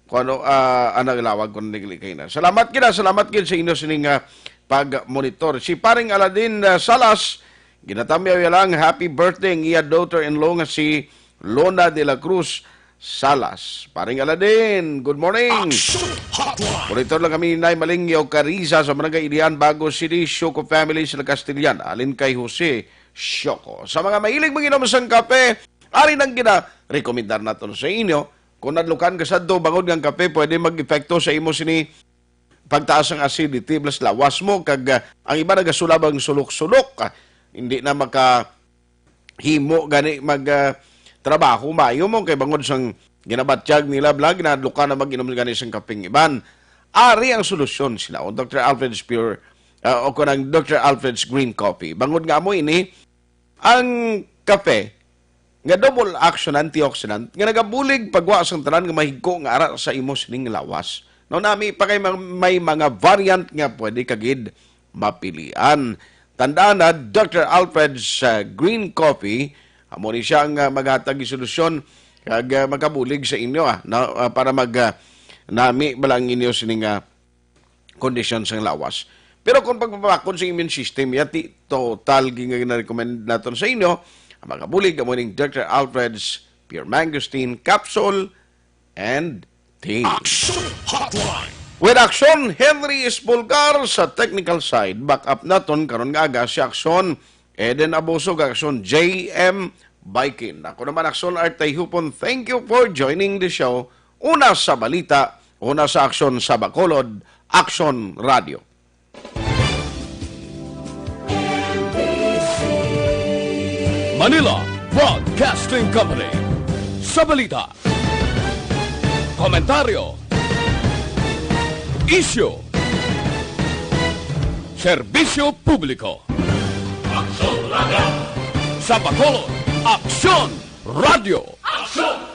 kung ano, ah, anang lawag ko na nagli kayo na. Salamat gid, ah, salamat gid sa inyo sining, ah, pag-monitor. Si Paring Aladin, ah, Salas, ginatamyaw ya lang, happy birthday ang iya daughter-in-law nga si Lona de la Cruz Salas. Paring Aladin, good morning. Action Hotline. Monitor lang kami, Nay Malingyo Cariza sa Barangay Ilian, Bago City, Shoko family sila Castellan, alin kay Jose Shoko. Sa mga mahilig manginom sang kape, ari nang gina-rekomendar naton sa inyo. Kung nadlukan ka sadto, bangod nga ang kape pwede mag-epekto sa imo sini pagtaas ang acidity plus lawas mo, kag, ah, ang iba nagasulab ang sulok-sulok, ah, hindi na makahimo gani mag, ah, trabaho maayo mo kay bangod sang ginabatyag nila bla, ginahadlukan na mag-inom gani sang kaping iban. Ari ang solusyon sila o Doctor Alfred's Pure, ah, o kanang Doctor Alfred's Green Coffee. Bangod nga amo ini, ang kape nga double action antioxidant nga nagabulig pagwa sang tanan nga mahigko nga ara sa imo sining lawas. No, nami pa kay mga, may mga variant nga pwede ka gid mapilian. Tandaan na, Doctor Alfred's, uh, Green Coffee, amo ni siya ang, uh, maghatag solusyon kag, uh, makabulig sa inyo, ah, na, uh, para mag, uh, nami bala ang inyo sining, uh, kondisyon sang lawas. Pero kung pagpapakon sa immune system, yati total gina-recommend naton sa inyo, ang makabulig amo ning Doctor Alfred's Pure Mangosteen Capsule and Tea. Action Hotline. With Action, Henry Espulgar sa technical side, back up naton karon nga aga si Action Eden Abuso kag Action J M Baikin. Ako naman, Action Art Tayhupon. Thank you for joining the show. Una sa balita, una sa aksyon sa Bacolod, Action Radio. Manila Broadcasting Company. Sa balita, komentaryo, isyu, serbisyo publiko. Aksyon Radio. Sa Bacolod, Aksyon Radio. Aksyon!